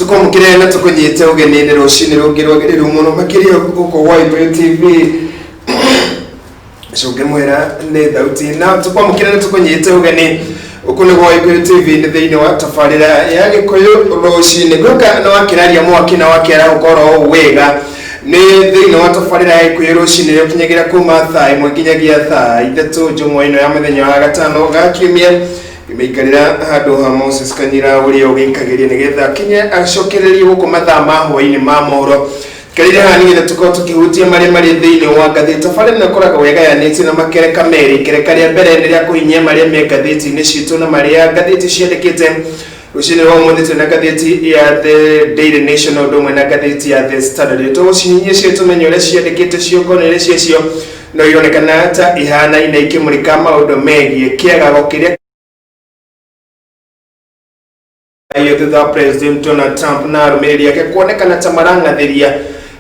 Tũkwamũkĩre na tũkũnyite ũgeni-inĩ rũcinĩ rũngĩ rwagĩrĩru mũno makĩria gũkũ gwa Gĩkũyũ TV. Cũnge mwĩra nĩ thauti na tũkwamũkĩre na tũkũnyite ũgeni gũkũ nĩ gwa Gĩkũyũ TV nĩ thĩinĩ wa tabarĩra ya Gĩkũyũ rũcinĩ. Ngwĩhoka nĩ wakĩraria mwaki na wakĩarahũka oro ũũ wega. Nĩ thĩinĩ wa tabarĩra ya Gĩkũyũ rũcinĩ ũkinyagĩra kuma thaa 1 nginyagia thaa 3 njũng'wa ĩno ya mũthenya wa gatano ga kiumia. Ngĩmĩikarĩra handũ ha Moses Kanyira ũrĩa ũgĩikagĩria nĩgetha akinye acokererie gũkũ mathaa ma hwainĩ ma mohoro. Ikarĩire haha nĩgetha tũkorwo tũkĩhutia marĩa marĩ thĩinĩ wa ngathĩti. Tabarĩra ĩno ĩkoragwo ĩgayanĩtio na makereka merĩ. Ikereka rĩa mbere nĩ rĩa kũhinyia marĩa me ngathĩti-inĩ citũ na marĩa ngathĩti ciandĩkĩte. Rũcinĩ rwa ũmũthĩ twĩna ngathĩti ya The Daily Nation na ũndũ ũmwe na ngathĩti ya The Standard. Tũgũcihinyia cio tũmenye ũrĩa ciandĩkĩte ciongo na ũrĩa ciacio no ironekana ta ihanaine ikĩmũrĩka maũndũ megiĩ kĩagago kĩrĩa iyo thutha wa President Donald Trump na arũmĩrĩri ake kuonekana ta marang'athĩria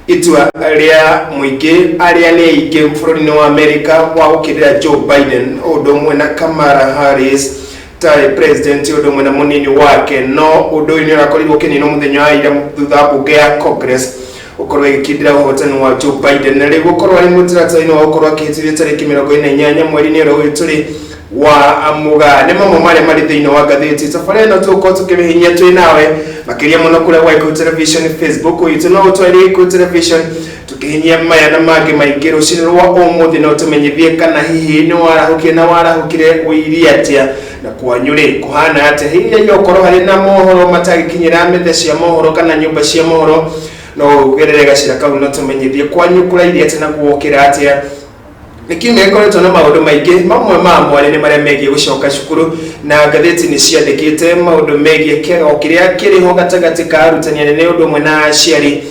itua rĩa mũingĩ arĩa nĩ aingĩ bũrũri-inĩ wa Amerika wa gũkĩrĩra Joe Biden ũndũ ũmwe na Kamala Harris tarĩ president ũndũ ũmwe na mũnini wake. No ũndũ ũyũ nĩ ũrakorirwo ũkĩninwo mũthenya wa ira thutha wa mbunge ya Congress gũkorwo ĩgĩkindĩra ũhotani wa Joe Biden na rĩu gũkorwo arĩ mũtaratara-inĩ wa gũkorwo akĩhĩtithio tarĩki 48 mweri-inĩ ũrĩa ũyũ tũrĩ wa Mũgaa. Nĩ mamwe marĩa marĩ thĩinĩ wa ngathĩti. Tabarĩra ĩno tũgũkorwo tũkĩmĩhinyia twĩ nawe makĩria mũno kũrĩa gwa Gĩkũyũ Television Facebook itũ, no ũtwarĩrie Gĩkũyũ Television tũkĩhinyia maya na mangĩ maingĩ rũcinĩ rwa ũmũthĩ. No tũmenyithie kana hihi nĩ warahũkire na warahũkire ũirie atĩa na kwanyu rĩ kũhana atĩa. Hihi okorwo harĩ na mohoro matagĩkinyĩra metha cia mohoro kana nyũmba cia mohoro, no ũgerere gacĩra kau na tũmenyithie kwanyu kũrairie atĩa na kuokĩra atĩa. Nĩ kiumia gĩkoretwo na maũndũ maingĩ, mamwe mamo arĩ nĩ marĩa megiĩ gũcoka cukuru, na ngathĩti nĩ ciandĩkĩte maũndũ megiĩ kĩagago kĩrĩa kĩrĩ ho gatagatĩ ka arutani anene ũndũ ũmwe na aciari.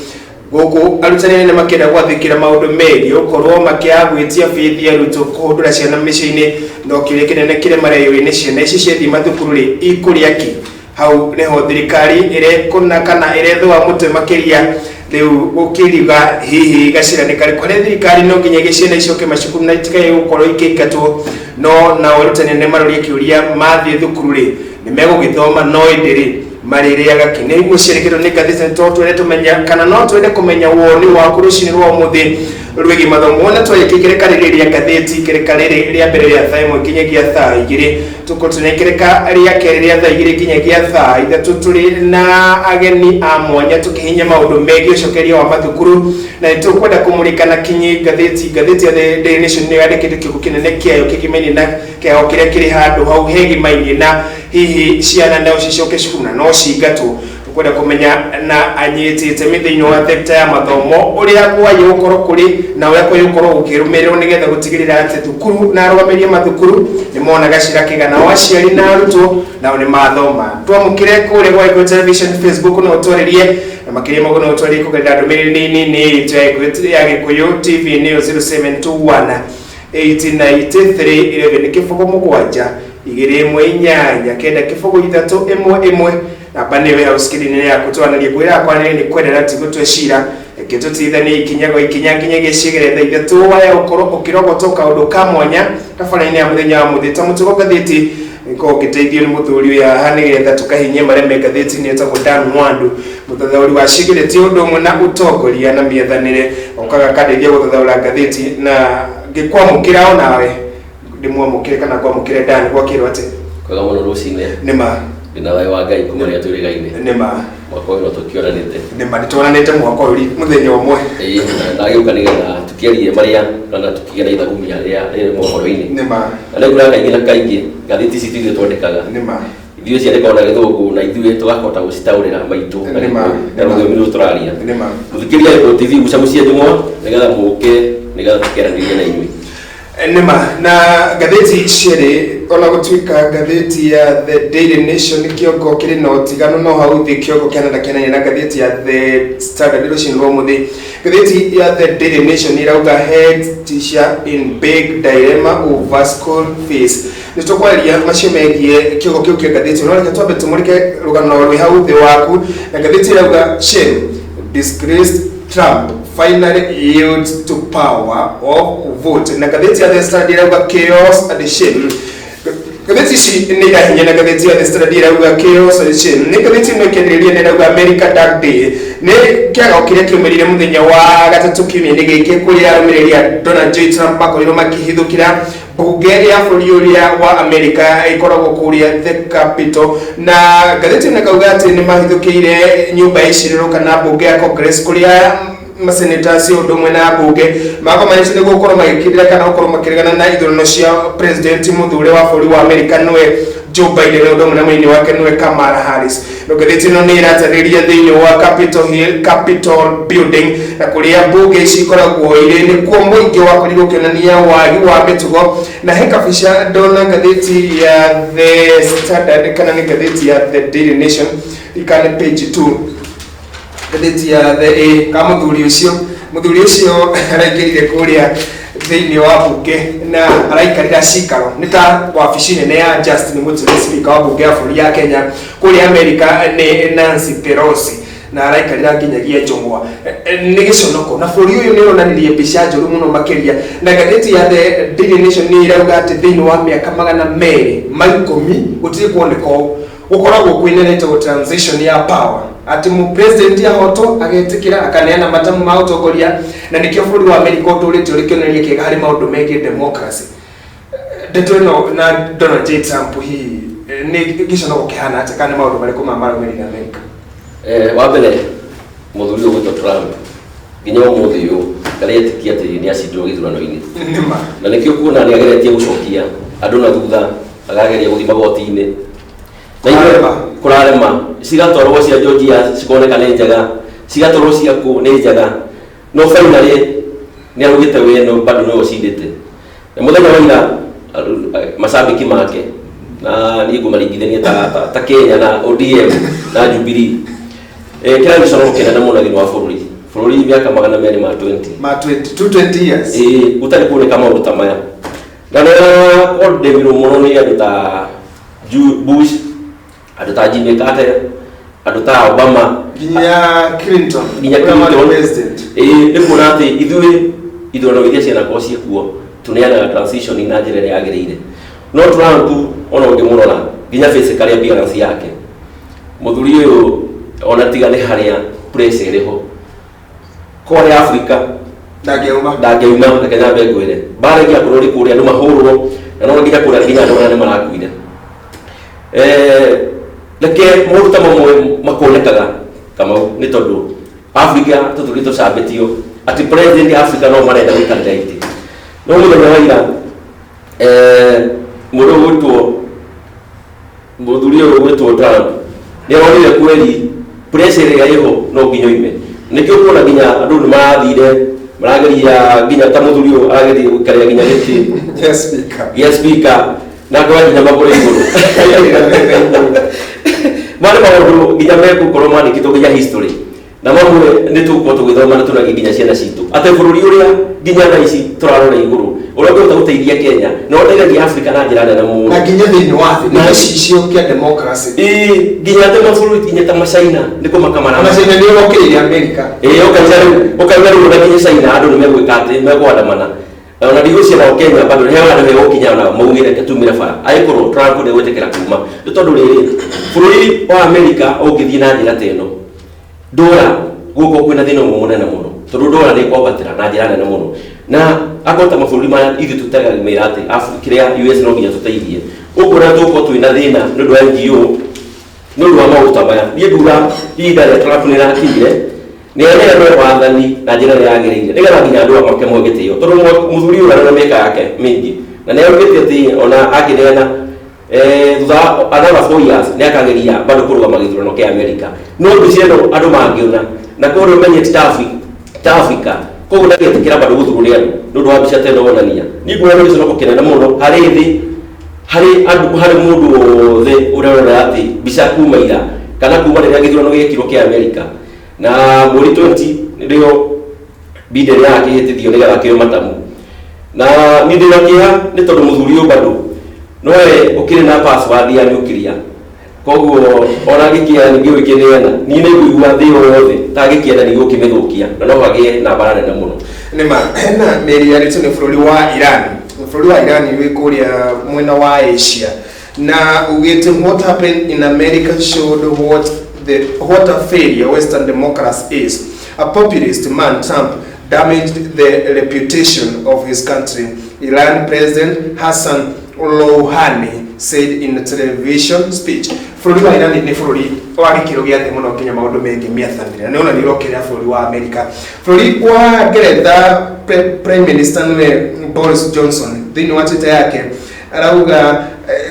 Gũkũ arutani anene makĩenda gwathĩkĩra maũndũ megiĩ gũkorwo makĩaga gwĩtia bithi arutwo kũhũndũra ciana mĩciĩ-inĩ, no kĩũria kĩnene kĩrĩa mareyũria nĩ ciana ici ciathiĩ mathukuru rĩ ikũrĩa kĩ? Hau nĩho thirikari ĩrekũna kana ĩrethũa mũtwe makĩria rĩu gũkĩriga hihi gacĩra nĩ karĩkũ harĩa thirikari no nginyagia ciana icoke macukuru na itikae gũkorwo ikĩingatwo. No nao arutani nĩ maroria kĩũria, mathiĩ thukuru rĩ nĩ megũgĩthoma, no ĩndĩ rĩ marĩrĩaga kĩ? Nĩ imwe ciandĩkĩtwo nĩ ngathĩti nĩ tondũ twende tũmenya kana no twende kũmenya woni waku rũcinĩ rwa ũmũthĩ rwĩgiĩ mathomo. Wona twarĩkia ikereka rĩrĩ rĩa ngathĩti, ikereka rĩrĩ rĩa mbere rĩa thaa 1 nginyagia thaa 2, tũkorwo twĩna ikereka rĩa kerĩ rĩa thaa 2 nginyagia thaa 3, tũrĩ na ageni a mwanya tũkĩhinya maũndũ megiĩ ũcokeria wa mathukuru, na nĩ tũkwenda kũmũrĩka na kinyi ngathĩti. Ngathĩti ya The Daily Nation nĩyo yandĩkĩte kĩongo kĩnene kĩayo kĩgimainie na kĩao kĩrĩa kĩrĩ handũ hau hegimainie na hihi ciana no cicoke cukuru na no cingatwo. Tũkwenda kũmenya na anyiti itemi thĩinĩ wa thekta ya mathomo ũrĩa kwaiĩ gũkorwo kũrĩ na ũrĩa kwaiĩ gũkorwo gũkĩrũmĩrĩrwo nĩgetha gũtigĩrĩra atĩ thukuru na arũgamĩrĩri a mathukuru nĩ mona gacĩra kega, nao aciari na arutwo nao nĩ mathoma. Twamũkĩre kũrĩa gwa Gĩkũyũ Television Facebook, no ũtwarĩrie na makĩria maguo no ũtwarĩrie kũgerera ndũmĩrĩri nini itũ ya Gĩkũyũ TV nĩyo 0721 893 11 0 7 2 1 8 9 0 3 1 1. Namba nĩyo ĩ hau screen-inĩ yaku. Twaranĩrie kwĩra kwanĩrĩria nĩ kwendana ti gũtue cira. Reke tũtigithanie ikinya gwa ikinya nginyagia ciĩgere thaa 3 waya gũkorwo ũkĩrogotwo kaũndũ ka mwanya tabarĩra-inĩ ya mũthenya wa mũthĩ. Ta mũtugo ngathĩti nĩkorwo ngĩteithio nĩ mũthuri ũyũ haha nĩgetha tũkahinyia marĩa me ngathĩti-inĩ, etagwo Dan Mwandu, mũthathaũri wa ciĩgere ti ũndũ ũmwe na ũtongoria na mĩethanĩre, okaga akandeithia gũthathaũra ngathĩti na ngĩkwamũkĩra onawe ndĩmwamũkĩre kana ngwamũkĩre. Dan, gwakĩrwo atĩ? Kwega mũno rũcinĩ. Nĩma. Ndĩna thayũ wa Ngai kuma rĩrĩa twĩrĩgaine. Nĩma. Mwaka ũyũ no tũkĩonanĩte. Nĩma, nĩtwonanĩte mwaka ũyũ mũthenya ũmwe. Ĩĩ, na ndagĩũka nĩgetha tũkĩarie marĩa kana tũkĩgĩa na ithagumia rĩa rĩrĩ mohoro-inĩ. Nĩma. Na nĩ nguona kaingĩ na kaingĩ ngathĩti ici ti ithuĩ twandĩkaga. Nĩma. Ithuĩ ciandĩkagwo na Gĩthũngũ na ithuĩ tũgakota gũcitaũrĩra maitũ na Nĩma. Gĩkũyũ na rũthiomi rũrũ tũraria. Nĩma. Mũthikĩrĩria Gĩkũyũ TV gucagucia njũng'wa nĩgetha mũke nĩgetha tũkĩaranĩrie na inyuĩ. Nĩma, na ngathĩti cierĩ ona gũtuĩka ngathĩti ya The Daily Nation kĩongo kĩrĩ na ũtiganu, no hau thĩ kĩongo kĩanana kĩanania na ngathĩti ya The Standard rũcinĩ rwa ũmũthĩ. Ngathĩti ya The Daily Nation ĩrauga head teacher in big dilemma over school fees. Nĩ tũkwarĩria macio megiĩ kĩongo kĩu kĩa ngathĩti, no reke twambe tũmũrĩke rũgano rwĩ hau thĩ waku. Na ngathĩti ĩrauga shame disgraced Trump finally yields to power of vote. Na ngathĩti ya The Standard ĩrauga chaos and shame. Ngathĩti ici nĩ irahinya na ngathĩti ya The Standard ĩrauga chaos and shame. Nĩ ngathĩti ĩno ĩkĩarĩrĩria nĩ ĩrauga America Dark Day nĩ kĩago kĩrĩa kĩaumĩrire mũthenya wa gatatũ kiumia-inĩ gĩkĩ, kũrĩa arũmĩrĩri a Donald J Trump makorirwo makĩhithũkĩra mbunge ya bũrũri ũrĩa wa America ĩkoragwo kũrĩa The Capitol. Na ngathĩti ĩno ĩkauga atĩ nĩ mahithũkĩire nyũmba ya icirĩro kana mbunge ya Congress, kũrĩa masenators ũndũ ũmwe na mbunge magomanĩte nĩguo gũkorwo magĩkindĩra kana gũkorwo makĩregana na ithurano cia president mũthure wa bũrũri wa America, nĩwe Joe Biden, ũndũ ũmwe na mũnini wake, nĩwe Kamala Harris. No ngathĩti ĩno nĩ ĩratarĩria thĩinĩ wa Capitol Hill, Capitol Building, na kũrĩa mbunge ici ikoragwo irĩ, nĩkuo mũingĩ wakorirwo ũkĩonania wagi wa mĩtugo. Na he kabica ndona ngathĩti ya The Standard, kana nĩ ngathĩti ya The Daily Nation, ikane page 2, ngathĩti ya The A, ka mũthuri ũcio araingĩrire kũrĩa thĩinĩ wa mbunge na araikarĩra cikaro nĩ ta wabici nene ya Justin Muturi, speaker wa mbunge ya bũrũri ya Kenya kũrĩa America nĩ Nancy Pelosi, na araikarĩra nginyagia njũng'wa. Nĩ gĩconoko na bũrũri ũyũ nĩ ũronanirie mbica njũru mũno makĩria. Na ngathĩti ya The Daily Nation nĩ ĩrauga atĩ thĩinĩ wa mĩaka 210 gũtirĩ kuoneka ũũ gũkoragwo kwĩna ĩtagwo transition ya power, atĩ mu president ahotwo agetĩkĩra akaneana matamu ma ũtongoria, na nĩkĩo bũrũri wa America ũtũrĩte ũrĩ kĩonereria kĩega harĩ maũndũ megiĩ democracy. Ndeto ĩno na Donald J Trump hihi nĩ gĩconoko kĩhana atĩa, kana nĩ maũndũ marĩkũ ma marũmĩrĩire America? Wa mbere, mũthuri ũyũ gwĩtwo Trump nginya ũmũthĩ ũyũ ndarĩetĩkia atĩ nĩ acindirwo gĩthurano-inĩ. Nĩma. Na nĩkĩo kuona nĩ ageretie gũcokia andũ na thutha, akageria gũthiĩ magoti-inĩ. Na Kũrarema. Kũrarema, cigatwarwo cia Georgia cikoneka nĩ njega, cigatwarwo cia kũ nĩ njega, no finally nĩ araugĩte we no bado nĩwe ũcindĩte. Na mũthenya wa ira macambĩki make, na niĩ ngũmaringithania ta Kenya na ODM na Jubilee, kĩrĩa gĩconoko kĩnene mũno thĩinĩ wa bũrũri mĩaka 220. Ma 20 220 years. Ĩĩ, gũtarĩ kuoneka maũndũ ta maya, na nĩ kondemirwo mũno nĩ andũ ta Bush, andũ ta Jimmy Carter, andũ ta Obama. Nginya Clinton. Nginya ũrĩa warĩ Clinton. president. Ĩĩ, nĩ kuona atĩ ithuĩ ithurano iria cianakorwo ciĩkuo tũneanaga transition na njĩra ĩrĩa yagĩrĩire. No Trump, ona ũngĩmũrora nginya physical appearance yake, mũthuri ũyũ ona tiga nĩ harĩa pressure ĩrĩ ho kwarĩa Afrika ndangĩauma. Ndangĩauma. Reke nyambe ngwĩre, mbara ĩngĩakorwo ĩrĩ kũrĩa andũ mahũrwo, na no nginya kũrĩa nginya andũ arĩa nĩ marakuire. Reke maũndũ ta mamwe makonekaga, Kamau, nĩ tondũ Afrika tũtũrĩ tũcambĩtio atĩ president ya Afrika no marenda gũikarĩra itĩ. No mũthenya wa ira, mũndũ ũgwĩtwo mũthuri ũyũ ũgwĩtwo Trump nĩ aronire kweri pressure ĩrĩa ĩho no nginya oime. Nĩkĩo kuona nginya andũ nĩ marathire marageria, nginya ta mũthuri ũyũ arageria gũikarĩra nginya gĩtĩ Yes, speaker. Gĩa speaker, na akoya nginya magũrũ igũrũ. Marĩ maũndũ nginya megũkorwo mandĩkĩtwo nginya history, na mamwe nĩ tũgũkorwo tũgĩthoma na tũnagie nginya ciana citũ atĩ bũrũri ũrĩa nginya thaa ici tũrarora igũrũ, ũrĩa ũngĩhota gũteithia Kenya na ũteithagia Africa na njĩra nene mũno. Na nginya thĩinĩ wa thĩ nĩ gĩcicio kĩa democracy. Ĩĩ, nginya atĩ mabũrũri nginya ta macaina nĩ kũmaka ona China nĩ ũrokĩrĩire America. Ĩĩ, ũkaiga rĩu ona nginya China andũ nĩ megwĩka atĩ mekũandamana. Ona ndigwĩciria nao Kenya bado he handũ hegũkinya ona maugĩre reke tumire bara, angĩkorwo Trump ndegwĩtĩkĩra kuma. Nĩ tondũ rĩrĩ, bũrũri wa America ũngĩthiĩ na njĩra ta ĩno, ndora gũkũ kwĩna thĩna ũmwe mũnene mũno, tondũ ndora nĩ ĩkwambatĩra na njĩra nene mũno. Na akorwo ta mabũrũri maya ithuĩ tũtegamĩra atĩ kĩrĩa US no nginya tũteithie, ũkuona tũgũkorwo twĩna thĩna nĩ ũndũ wa NGO, nĩ ũndũ wa maũndũ ta maya. Niĩ nguga ihinda rĩa Trump nĩ rĩrakinyire nĩ aneanwo wathani na njĩra ĩrĩa yagĩrĩire, nĩgetha nginya andũ make moe gĩtĩo, tondũ mũthuri ũyũ arĩ na mĩaka yake mĩingĩ, na nĩ augĩte atĩ ona angĩneana, thutha wa another 4 years nĩ akageria bado kũrũgama gĩthurano kĩa America. No mbica ĩno andũ mangĩona na kũrĩa ũmenye ti ta Africa, koguo ndangĩtĩkĩra bado gũthurwo nĩ andũ nĩ ũndũ wa mbica ta ĩno wonania. Niĩ nguona nĩ gĩconoko kĩnene mũno harĩ thĩ, harĩ andũ, harĩ mũndũ wothe ũrĩa ũrona atĩ mbica kuma ira kana kuma rĩrĩa gĩthurano gĩekirwo kĩa America na mweri 20 nĩrĩo Biden yakĩhĩtithio nĩgetha akĩoe matamu. Na niĩ ndĩna kĩeha nĩ tondũ mũthuri ũyũ bado nowe ũkĩrĩ na password ya nuclear, koguo ona angĩkĩenda ningĩ gũkĩneana, niĩ nĩ ngũigua thĩ yothe ta angĩkĩenda ningĩ gũkĩmĩthũkia, na no hagĩe na mbara nene mũno. Nĩma hena mĩri yarĩtio nĩ bũrũri wa Iran. Bũrũri wa Iran wĩ kũrĩa mwena wa Asia. Na ugĩte, "What happened in America showed what a failure Western democracy is. A populist man, Trump, damaged the reputation of his country," Iran President Hassan Rouhani said in a television speech. Bũrũri wa Iran nĩ bũrũri wa gĩkĩro gĩa thĩ mũno nginya maũndũ megiĩ mĩathanĩre, na nĩ ona nĩ ũrokĩrĩra bũrũri wa America. Bũrũri wa Ngeretha, Prime Minister nĩwe Boris Johnson, thĩinĩ wa Twitter yake arauga,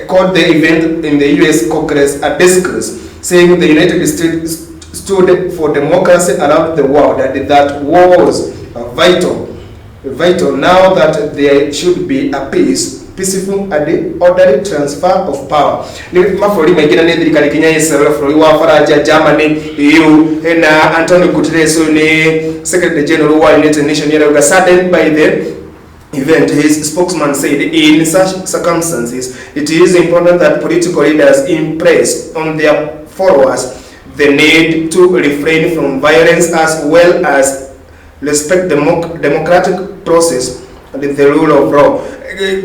called the event in the US Congress a disgrace, saying the United States stood for democracy around the world and that was vital now that there should be a peaceful and orderly transfer of power. Nĩ mabũrũri maingĩ na nĩ thirikari nginya Israel, bũrũri wa Faranja, Germany, EU na Antonio Guterres, ũyũ nĩ Secretary General wa United Nations, arauga, "Saddened by the event," his spokesman said. "In such circumstances, it is important that political leaders impress on their followers the need to refrain from violence as well as respect the democratic process and the rule of law."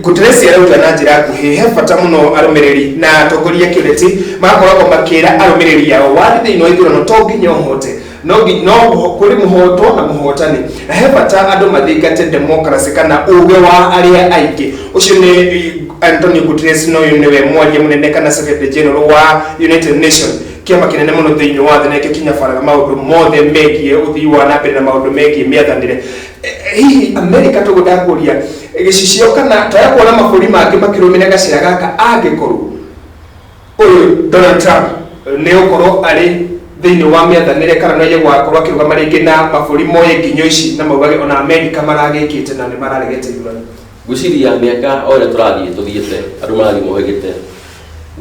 Guterres arauga na njĩra nguhĩ he bata mũno arũmĩrĩri na atongoria kĩũteti magakoragwo makĩra arũmĩrĩri ao wathi thĩinĩ wa ithurano to nginya ũhote, no kũrĩ mũhotwo na mũhotani, na he bata andũ mathingate democracy kana uge wa arĩa aingĩ. Ũcio nĩ Antonio Guterres, na ũyũ nĩwe mwaria mũnene kana Secretary General wa United Nation, kĩama kĩnene mũno thĩinĩ wa thĩ, na nĩkĩo kĩnyabaraga maũndũ mothe megiĩ ũthii wa na mbere na maũndũ megiĩ mĩathanĩre. Hihi America, tũguo ndakũria gĩcicio kana twaya kuona mabũrũri mangĩ makĩrũmĩrĩra gacĩra gaka angĩkorwo ũyũ Donald Trump nĩ ũkorwo arĩ thĩinĩ wa mĩathanĩre kana no gwakorwo akĩrũgama rĩngĩ na mabũrũri moye nginyo ici na maugage ona America maragĩkĩte na nĩ mararegete ithurano? Ngwĩciria mĩaka o ĩrĩa tũrathiĩ tũthiĩte, andũ marathiĩ mohĩgĩte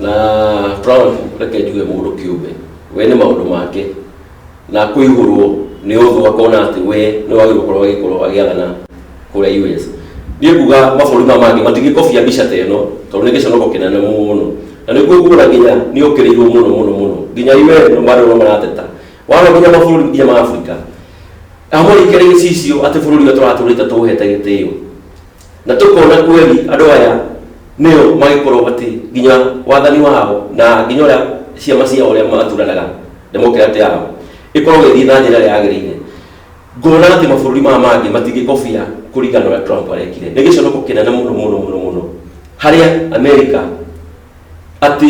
na Trump. Reke njuge mũndũ kĩũmbe we nĩ maũndũ make na kũihũrwo nĩ ũthũ, akona atĩ we nĩ wagĩrĩirwo gũkorwo agĩkorwo agĩathana kũrĩa US. Niĩ nguga mabũrũri maya mangĩ matingĩkobia mbica ta ĩno, tondũ nĩ gĩconoko kĩnene mũno, na nĩguo nguona nginya nĩ okĩrĩirwo mũno mũno mũno, nginya UN bado no marateta warora nginya mabũrũri nginya ma Afrika amwe ikere gĩcicio atĩ bũrũri ũrĩa tũratũrĩte tũhete gĩtĩo na tũkona kweli andũ aya nĩo magĩkorwo atĩ nginya wathani wao na nginya ũrĩa ciama ciao ũrĩa mathuranaga democrat yao ĩkoragwo ĩgĩthiĩ na njĩra ĩrĩa yagĩrĩire. Ngona atĩ mabũrũri maya mangĩ matingĩkobia kũringana na ũrĩa Trump arekire. Nĩ gĩconoko kĩnene mũno mũno mũno mũno harĩa America atĩ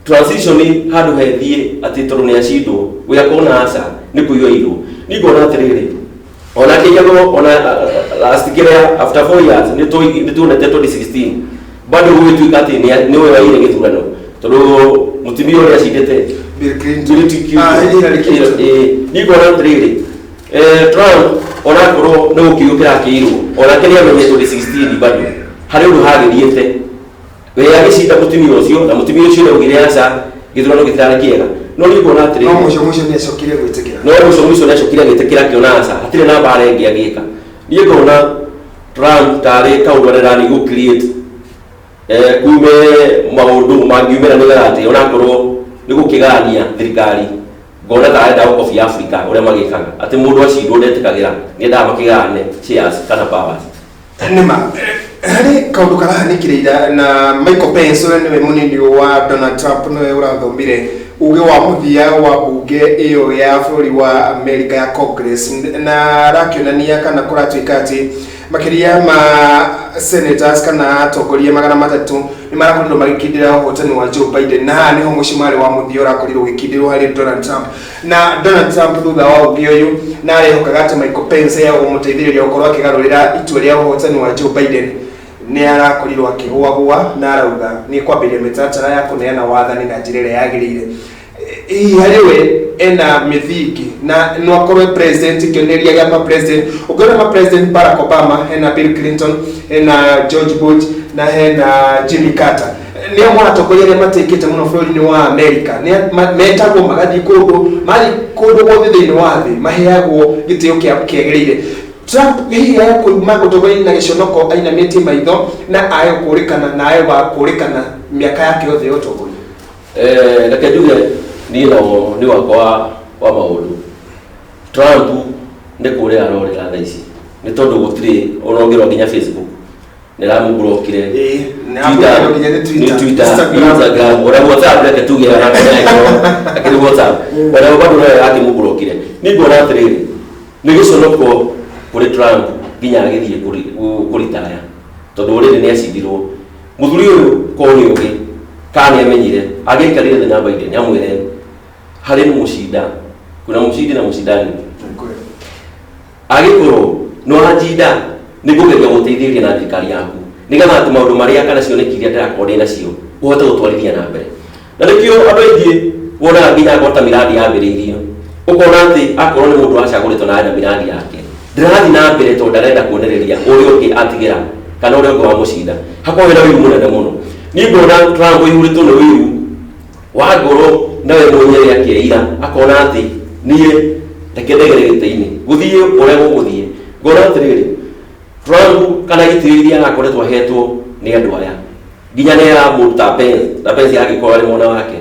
transition handũ hethiĩ atĩ tondũ nĩ acindwo we akona aca nĩ kũiywo. Niĩ ngona atĩrĩrĩ, ona kĩiyagwo ona last kĩrĩa after 4 years nĩ tuonete 2016 bado gũgĩtuĩka atĩ nĩwe waire gĩthurano tondũ mũtumia ũrĩa acindĩte Bill Clinton. Bill Clinton. Ah, Hillary Clinton. Niĩ ngona atĩrĩrĩ, Trump onakorwo nĩ gũkĩiywo kĩrakĩirwo, onake nĩ amenye 2016 bado harĩ ũndũ hagĩthiĩte we agĩcinda mũtumia ũcio, na mũtumia ũcio nĩaugire aca, gĩthurano gĩtirarĩ kĩega. No niĩ ngona atĩrĩrĩ, No mũico mũico nĩ acokire gwĩtĩkĩra. No mũico mũico nĩ acokire agĩtĩkĩra, akĩona aca, hatirĩ na mbara ĩngĩ angĩka. Niĩ ngona Trump tarĩ kaũndũ arenda nĩ gũ create kume maũndũ mangiumĩra nĩgetha atĩ onakorwo nĩ gũkĩgania thirikari. Ngona ta arenda gũkobia Africa ũrĩa magĩkaga atĩ mũndũ acindwo ndetĩkagĩra, nĩendaga makĩgane shares kana powers. Nĩma harĩ kaũndũ karahanĩkire ira na Michael Pence, ũrĩa nĩwe mũnini wa Donald Trump, nĩwe ũrathomire uge wa mũthia wa mbunge ĩyo ya bũrũri wa America ya Congress, na arakĩonania kana kũratuĩka atĩ makĩria ma senators kana atongoria 300 nĩ marakorirwo magĩkindĩra ũhotani wa Joe Biden, na haha nĩho mũcumarĩ wa mũthia ũrakorirwo ũgĩkindĩrwo harĩ Donald Trump. Na Donald Trump thutha wa ũngĩ ũyũ na arehokaga atĩ Michael Pence ya gũmũteithĩrĩria gũkorwo akĩgarũrĩra itua rĩa ũhotani wa Joe Biden, nĩ arakorirwo akĩgũagũa na arauga nĩ kwambĩrĩria mĩtaratara ya kũneana wathani na njĩra ĩrĩa yagĩrĩire. Hihi harĩ we ena mĩthingi na no akorwo president kĩonereria gĩa ma president? Ũngĩona ma president Barack Obama, hena Bill Clinton, hena George Bush na hena Jimmy Carter, nĩ amwe atongoria arĩa matĩkĩte mũno bũrũri-inĩ wa America. Nĩ metagwo magathiĩ kũndũ, mathiĩ kũndũ guothe thĩinĩ wa thĩ maheagwo gĩtĩo kĩagĩrĩire. Trump hihi kuma ũtongoria na gĩconoko, ainamĩtie maitho na ae gũkũrĩkana na ae gũkũrĩkana mĩaka yake yothe ya ũtongoria? Reke njuge niĩ no nĩ wakwa wa maũndũ, Trump nĩ kũrĩra arorĩra thaa ici, nĩ tondũ gũtirĩ ona ũngĩrora nginya Facebook. Nĩ ramũmburokire. Ĩĩ, nĩ amũkĩrwo nginya nĩ Twitter, nĩ Twitter, Instagram. Instagram, ona WhatsApp, reke tuge ona akĩrĩ WhatsApp, ona bado nayo akĩmũmburokire. Niĩ nguona atĩrĩrĩ, nĩ gĩconoko kũrĩ Trump nginya agĩthiĩ kũritaya, tondũ rĩrĩ nĩ acindirwo. Mũthuri ũyũ korwo nĩ ũgĩ kana nĩ amenyire, angĩaikarire thĩ na Biden amwĩre harĩ nĩ mũcinda, kuna mshindi na mshindani. Agĩkorwo nĩ wanjinda, nĩ ngũgeria gũteithĩrĩria na thirikari yaku nĩgetha atĩ maũndũ marĩa kana cioneki iria ndĩrakorwo ndĩ nacio ũhote gũtwarithia na mbere. Na nĩkĩo andũ aingĩ wonaga nginya akorwo ta miradi yambĩrĩirio, ũkona atĩ akorwo nĩ mũndũ wacagũrĩtwo na arĩ na miradi yake, ndĩrathiĩ na mbere tondũ ndarenda kuonereria ũrĩa ũngĩ atigĩra kana ũrĩa ũngĩ wamũcinda. Hakorwo hena ũiru mũnene mũno. Niĩ ngona Trump aihũrĩtwo nĩ ũiru wa ngoro, nawe mwenyewe akeira akona atĩ niĩ reke ndegere gĩtĩ-inĩ, gũthiĩ ũrĩa gũgũthiĩ. Ngona atĩrĩrĩ, Trump kana itĩ iria arakoretwo ahetwo nĩ andũ aya, nginya nĩ ya mũndũ ta Pence, na Pence angĩkorwo arĩ mwena wake,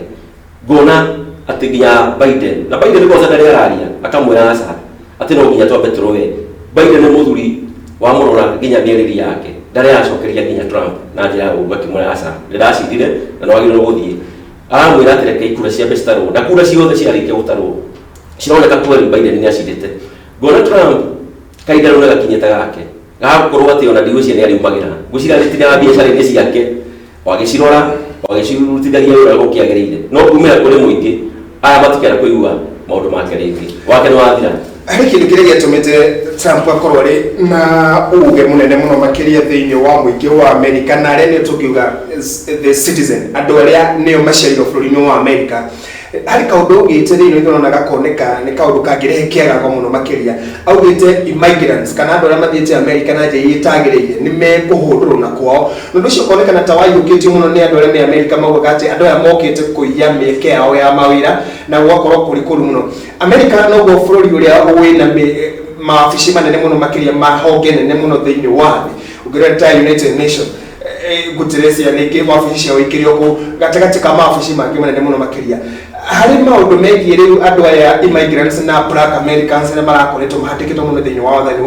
ngona atĩ nginya Biden, na Biden kwanza ndarĩ araria, akamwĩra aca, atĩ no nginya twambe tũrũe. Biden nĩ mũthuri wamũrora, nginya mĩarĩrie yake ndarĩ aracokeria nginya Trump na njĩra ya ũũru, akĩmwĩra aca, ndĩracindire na nĩ wagĩrĩirwo gũthiĩ. Aramwĩra atĩ reke ikura ciambe citarwo, na kura ciothe ciarĩkia gũtarwo cironeka kweli Biden nĩ acindĩte. Ngona Trump kahinda rĩu nĩgakinyĩte gake gagũkorwo atĩ ona ndigwĩciria nĩ ariumagĩra, ngwĩciria arĩtindaga biacara-inĩ ciake wagĩcirora, wagĩcirutithagia wĩra ũrĩa gũkĩagĩrĩire, no kumĩra kũrĩ mũingĩ aya matikenda kũigua maũndũ make rĩngĩ, wake nĩ wathira. Harĩ kĩndũ kĩrĩa gĩatũmĩte Trump akorwo arĩ na uge mũnene mũno makĩria thĩinĩ wa mũingĩ wa Amerika, na arĩa nĩo tũngiuga the citizen, andũ arĩa nĩo maciarirwo bũrũri-inĩ wa Amerika. Harĩ kaũndũ augĩte thĩinĩ wa na gakoneka nĩ kaũndũ kangĩrehe kĩagago mũno makĩria. Augĩte immigrants kana andũ arĩa mathiĩte Amerika na njĩra iria itagĩrĩire nĩ mekũhũndũrwo na kwao, na ũndũ ũcio ũkonekana ta waiyũkĩtio mũno nĩ andũ arĩa me Amerika, maugaga atĩ andũ aya mokĩte kũiya mĩeke yao ya mawĩra, na gũgakorwo kũrĩ kũru mũno. Amerika noguo bũrũri ũrĩa wĩna mawabici manene mũno makĩria, ma honge nene mũno thĩinĩ wa thĩ. Ũngĩrora ta United Nation, Guterres ningĩ wabici ciao ikĩrĩ o kũu gatagatĩ ka mawabici mangĩ manene mũno makĩria. Harĩ maũndũ megiĩ rĩu andũ aya immigrants na Black Americans arĩa marakoretwo mahatĩkĩtwo mũno thĩinĩ wa wathani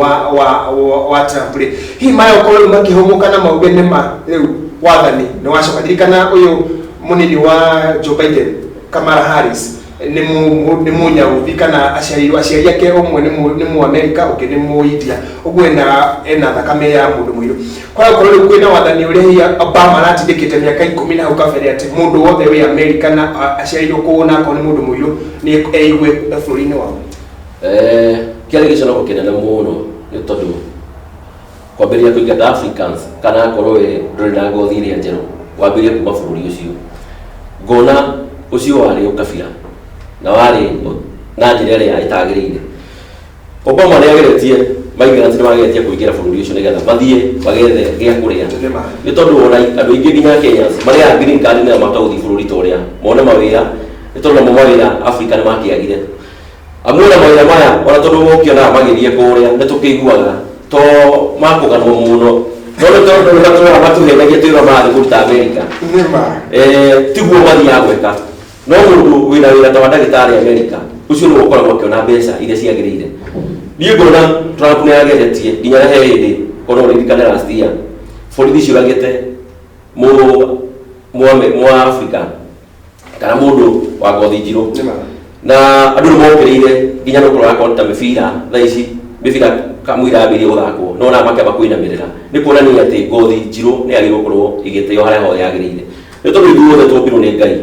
wa Trump rĩ, hihi maya ũkorwo rĩu makĩhũmũka na mauge nĩma rĩu wathani nĩ wacoka. Ririkana ũyũ mũnini wa Joe Biden, Kamala Harris, nĩ mũnyauthi, kana aciarirwo, aciari ake ũmwe nĩ mu America, ũngĩ nĩ mu India, ũguo ena thakame ya mũndũ mũirũ. Kwa gũkorwo rĩu kwĩna wathani ũrĩa hihi Obama aratindĩkĩte mĩaka 10 na hau kabere, atĩ mũndũ wothe wĩ America na aciarirwo kũu na akorwo nĩ mũndũ mũirũ nĩ eigue bũrũri-inĩ wao. Kĩarĩ gĩconoko kĩnene mũno, nĩ tondũ kwambĩrĩria kũingata Africans kana akorwo we ndũrĩ na ngothi ĩrĩa njerũ wambĩrĩrie kuma bũrũri ũcio, ngona ũcio warĩ ũkabira na warĩ na njĩra ĩrĩa ĩtagĩrĩire. Obama nĩ ageretie, migrants nĩ mageretie kũingĩra bũrũri ũcio nĩgetha mathiĩ magethe gĩa kũrĩa, nĩ tondũ ona andũ aingĩ nginya Kenyans marĩaga green card nĩgetha mahote gũthiĩ bũrũri ta ũrĩa mone mawĩra, nĩ tondũ namo mawĩra Africa nĩ makĩagire. Amuona mawĩra maya, ona tondũ ũkĩonaga magĩthiĩ kũrĩa nĩ tũkĩiguaga to makũganwo mũno, no nĩ tondũ nĩ matũraga matũhenagia twĩrwa marathiĩ kũruta America. Tiguo mathiaga gwĩka, no mũndũ wĩna wĩra ta wa ndagĩtarĩ America, ũcio nĩwe ũkoragwo akĩona mbeca iria ciagĩrĩire. Niĩ ngona Trump nĩ ageretie, nginya he hĩndĩ korwo ũririkane last year borithi ciũragĩte mũ Africa kana mũndũ wa ngothi njirũ, na andũ nĩ mokĩrĩire, nginya nĩ ũkoraga ta mĩbira thaa ici, mĩbira kamũira yambĩrĩrie gũthakwo, no ona makĩamba kũinamĩrĩra, nĩ kuonania atĩ ngothi njirũ nĩ yagĩrĩirwo gũkorwo ĩgĩtĩo harĩa hothe yagĩrĩire, nĩ tondũ ithuothe twombirwo nĩ Ngai.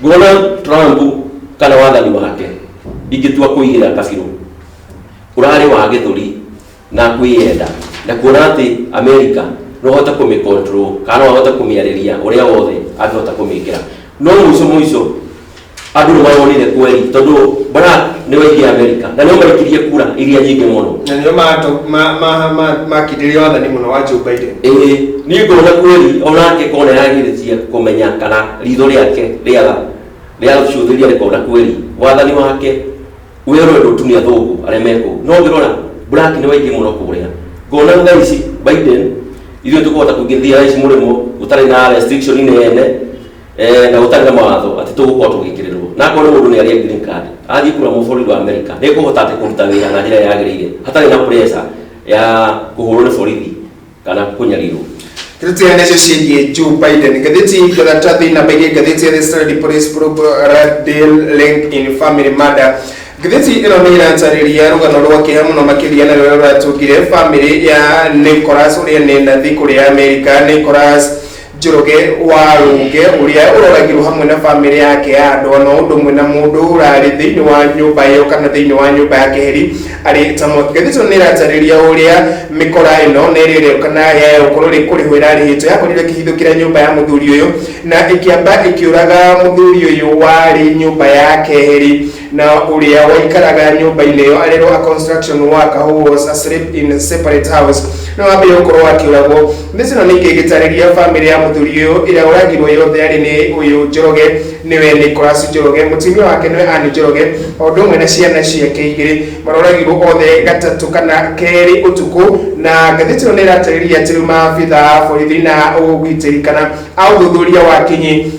Nguona Trump kana wathani wake, ingĩtua kũigĩra kabirũ, ũrarĩ wa gĩthũri na kwĩyenda na kuona atĩ America no hote kũmĩ control kana no ahote kũmĩarĩria ũrĩa wothe angĩhota kũmĩkĩra. No mũico mũico andũ nĩ maronire kweri, tondũ Barack nĩ waingĩ America na nĩo maikirie kura iria nyingĩ mũno. Na nĩo makindĩria wathani mũno wa Joe Biden. Ĩĩ, niĩ ngona kweri onake kona yagĩrĩtie kũmenya kana ritho rĩake rĩa rĩacũthĩria rĩkona kweri wathani wake we ũrendwo tu nĩ athũngũ arĩa me kũu. No ũngĩrora Black nĩ waingĩ mũno kũrĩa. Ngona thaa ici Biden ithuĩ tũkũhota kũingĩrithia thaa ici mũrĩmo gũtarĩ na restriction nene, na gũtarĩ na mawatho atĩ tũgũkorwo tũgĩkĩrĩrwo, na akorwo nĩ mũndũ nĩ arĩa green card athiĩ kũrĩa bũrũri wa America, nĩ ekũhota atĩ kũruta wĩra na njĩra ĩrĩa yagĩrĩire hatarĩ na pressure ya kũhũrwo nĩ borithi kana kũnyarirwo. Gĩtũtigane nacio ciĩgiĩ Joe Biden. Ngathĩti karatathi namba igĩrĩ, ngathĩti ya The Standard, Police Probe Deal Link in Family Murder. Ngathĩti ĩno nĩ ĩratarĩria rũgano rwa kĩeha mũno makĩria na rũrĩa rũratũngire famĩlĩ ya Nicholas ũrĩa nĩ nathi kũrĩa Amerika. Nicholas Njoroge wa Rũnge ũrĩa ũroragirwo hamwe na famĩlĩ yake ya andũ ano ũndũ ũmwe na mũndũ ũrarĩ thĩinĩ wa nyũmba ĩyo kana thĩinĩ wa nyũmba ya keheri arĩ ta mwaki. Ngathĩti ĩno nĩ ĩratarĩria ũrĩa mĩkora ĩno na ĩrĩa kana ya gũkorwo rĩ kũrĩhwo ĩrarĩhĩtwo yakorirwo ĩkĩhithũkĩra nyũmba ya mũthuri ũyũ na ĩkĩamba ĩkĩũraga mũthuri ũyũ warĩ nyũmba ya keheri na ũrĩa waikaraga nyũmba-inĩ ĩyo arerwo a construction worker who was asleep in a separate house no ambire gũkorwo akĩũragwo. Mbica ĩno ningĩ ĩgĩtarĩria famĩlĩ ya mũthuri ũyũ ĩrĩa ũragirwo yothe arĩ nĩ ũyũ Njoroge, nĩwe Nicholas Njoroge, mũtumia wake nĩwe Ann Njoroge, o ũndũ ũmwe na ciana ciake igĩrĩ. Maroragirwo othe gatatũ kana kerĩ ũtukũ, na ngathĩti ĩno nĩ ĩratarĩria atĩ rĩu maabitha a borithi na ũgitĩri kana a ũthuthuria wa kinyi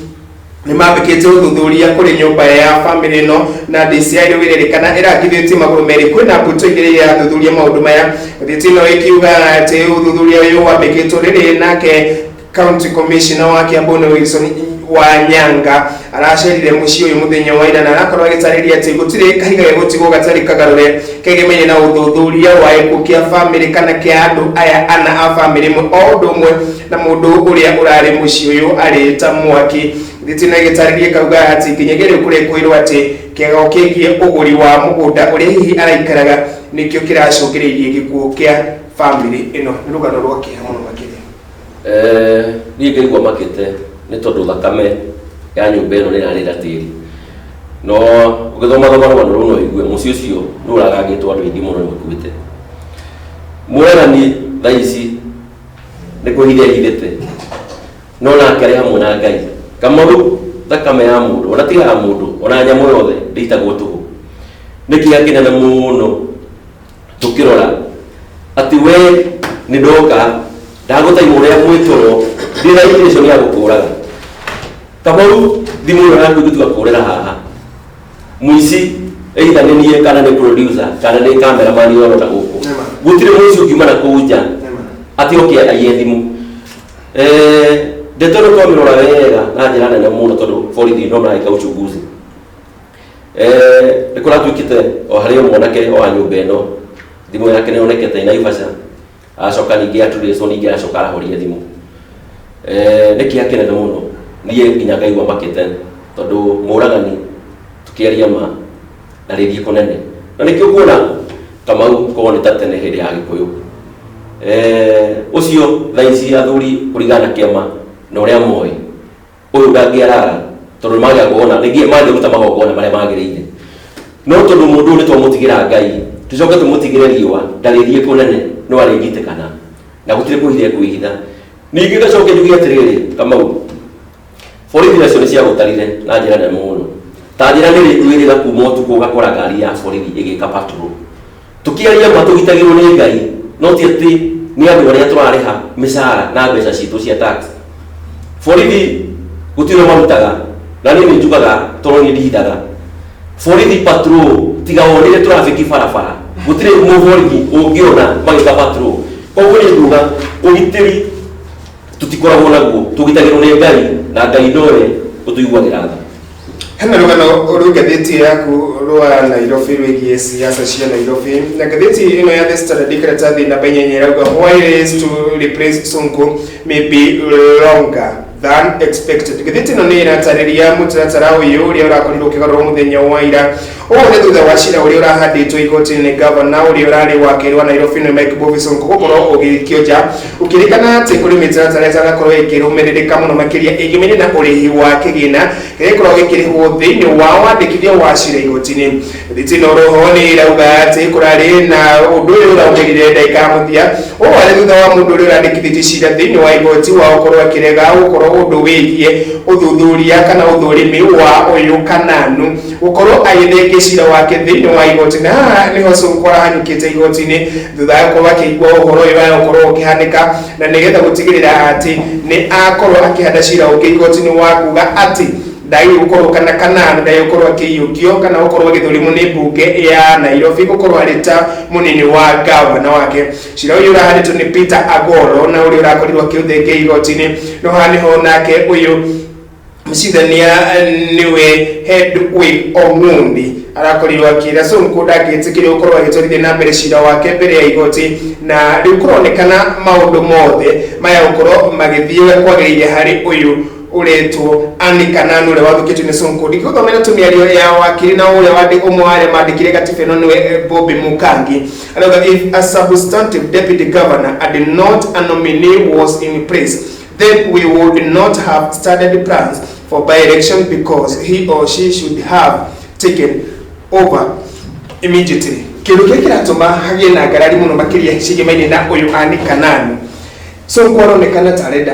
nĩ mambĩkĩte ũthuthuria kũrĩ nyũmba ya famĩlĩ ĩno, na DCI rĩu ĩrerĩkana ĩrangithĩtie magũrũ merĩ. Kwĩna mbũtũ igĩrĩ irathuthuria maũndũ maya. Ngathĩti ĩno ĩkiuga atĩ ũthuthuria ũyũ wambĩkĩtwo rĩrĩ nake County Commissioner wa Kiambu nĩ Wilson Wanyanga aracerire mũciĩ ũyũ mũthenya wa ira na arakorwo agĩtarĩria atĩ gũtirĩ kahiga gegũtigwo gatarĩ kagarũre kegemainie na ũthuthuria wa gĩkuũ kĩa famĩlĩ kana kĩa andũ aya ana a famĩlĩ ĩmwe o ũndũ ũmwe na mũndũ ũrĩa ũrarĩ mũciĩ ũyũ arĩ ta mwaki. Thitina ĩgĩtarĩria ĩkauga atĩ nginyagia rĩu kũrekwĩrwo atĩ kĩagago kĩgiĩ ũgũri wa mũgũnda ũrĩa hihi araikaraga nĩkĩo kĩracũngĩrĩirie gĩkuũ kĩa famĩlĩ ĩno. Nĩ rũgano rwa kĩeha mũno makĩria. Niĩ ngaigua makĩte nĩ tondũ thakame ya nyũmba ĩno nĩ ĩrarĩra tĩri. No ũgĩthoma thoma rũgano rũu no ũigue mũciĩ ũcio nĩ ũragangĩtwo, andũ aingĩ mũno nĩ makuĩte. Mũragani thaa ici nĩ kwĩhitha ehithĩte, no nake arĩ hamwe na Ngai. Kamau, thakame ya mũndũ, ona tiga ya mũndũ, ona nyamũ yothe ndĩitagwo tũhũ. Nĩ kĩeha kĩnene mũno tũkĩrora atĩ we nĩ ndoka ndagũtaima ũrĩa mwĩ toro, ndĩ na intention ya gũkũraga. Kamau, thimũ ĩno yaku ĩngĩtua kũrĩra haha, mũici either nĩ niĩ kana nĩ producer kana nĩ cameraman ũrona gũkũ. Nĩma. Gũtirĩ mũici ũngiuma na kũu nja Nĩma. atĩ oke aiye thimũ. Ndeto ĩno twamĩrora wega na njĩra nene mũno tondũ borithi no mareka uchunguzi. Nĩ kũratuĩkĩte o harĩ o mwanake wa nyũmba ĩno thimũ yake nĩ yonekete Naivasha, aracoka ningĩ aturĩcwo, ningĩ aracoka arahoria thimũ. Nĩ kĩeha kĩnene mũno, niĩ nginya ngaigua makĩte tondũ mũragani, tũkĩaria ma, ndarĩthiĩ kũnene, na nĩkĩo kuona Kamau korwo nĩ ta tene hĩndĩ ya Gĩkũyũ. Ũcio thaa ici athuri kũringana na kĩama na ũrĩa moĩ, ũyũ ndangĩarara tondũ nĩ mangĩagona rĩngĩ mangĩruta magongona marĩa magĩrĩire, no tondũ mũndũ ũyũ nĩ twamũtigĩra Ngai, tũcoke tũmũtigĩre riũa, ndarĩthiĩ kũnene, no arĩnyitĩkana na gũtirĩ kwĩhitha kwĩhitha. Ningĩ ngacoke njuge atĩrĩrĩ, Kamau, borithi nacio nĩ ciagũtarire na njĩra nene mũno. Ta njĩra nĩ rĩ wĩrĩga kuma ũtukũ ũgakora ngari ya borithi ĩgĩka patrol? Tũkĩaria ma, tũgitagĩrwo nĩ Ngai, no ti atĩ nĩ andũ arĩa tũrarĩha mĩcara na mbeca citũ cia tax. Borithi gũtirĩ ũrĩa marutaga, na niĩ nĩ njugaga tondũ niĩ ndihithaga. Borithi patrol, tiga wonire traffic barabara, gũtirĩ mũborithi ũngĩona magĩka patrol. Koguo niĩ nguga ũgitĩri tũtikoragwo naguo, tũgitagĩrwo nĩ Ngai, na Ngai nowe ũtũiguagĩra tha. Hena rũgano rwĩ ngathĩti yaku rwa Nairobi rwĩgiĩ siasa cia Nairobi, na ngathĩti ĩno ya The Standard karatathi namba 8 ĩrauga why race to replace Sonko may be longer than expected. Ngathĩti ĩno nĩ ĩratarĩria mũtaratara ũyũ ũrĩa ũrakorirwo ũkĩgarũrwo mũthenya wa ira. Ũũ nĩ thutha wa cira ũrĩa ũrahandĩtwo igoti-inĩ nĩ gavana ũrĩa ũrarĩ wa kerĩ wa Nairobi nĩ Mike Mbuvi Sonko gũkorwo ũgĩikio nja, ũkĩrĩkana atĩ kũrĩ mĩtaratara ĩtanakorwo ĩkĩrũmĩrĩrĩka mũno makĩria ĩngĩmene na ũrĩhi wa kĩgĩna kĩrĩa gĩkoragwo gĩkĩrĩhwo thĩinĩ wa wandĩkithia wa cira igoti-inĩ. Ngathĩti ĩno roho nĩ ĩrauga atĩ kũrarĩ na ũndũ ũyũ ũraumĩrire ndagĩka ya mũthia. Ũũ warĩ thutha wa mũndũ ũrĩa ũrandĩkithĩtie cira thĩinĩ wa igoti wa gũkorwo akĩrega gũkorwo ũndũ wĩgiĩ ũthuthuria kana ũthũrimi wa ũyũ kananu gũkorwo agĩthengia cira wake thĩinĩ wa igoti, na haha nĩho Sonko arahanyũkĩte igoti-inĩ thutha wa gũkorwo akĩigua ũhoro ũyũ wa gũkorwo ũkĩhanĩka, na nĩgetha gũtigĩrĩra atĩ nĩ akorwo akĩhanda cira ũngĩ igoti-inĩ wa kuga atĩ Ndagĩrĩirwo gũkorwo kana Kananu ndagĩrĩirwo gũkorwo akĩiyũkio kana gũkorwo agĩthũrimwo nĩ mbunge ya Nairobi gũkorwo arĩ ta mũnini wa gavana wake. Cira ũyũ ũrahandĩtwo nĩ Peter Agoro na ũrĩa ũrakorirwo akĩũthengia igoti-inĩ. No haha nĩho nake ũyũ mũcirithania nĩwe Hedwig Ong'undi arakorirwo akĩra Sonko ndangĩtĩkĩrio gũkorwo agĩtwarithia na mbere cira wake mbere ya igoti, na rĩu kũronekana maũndũ mothe maya gũkorwo magĩthiĩ ũrĩa kwagĩrĩire harĩ ũyũ ũretwo Anne Kananu ũrĩa wathũkĩtio nĩ Sonko. Ndingĩgũthomera tu mĩario ya wakiri na ũrĩa ũmwe wa arĩa mandĩkire gatiba ĩno nĩwe Bobby Mukangi. Arauga if a substantive deputy governor and not a nominee was in place, then we would not have started plans for by-election because he or she should have taken over immediately. Kĩndũ kĩrĩa kĩratũma hagĩe na ngarari mũno makĩria ciĩgemaine na ũyũ Anne Kananu, Sonko aronekana ta arenda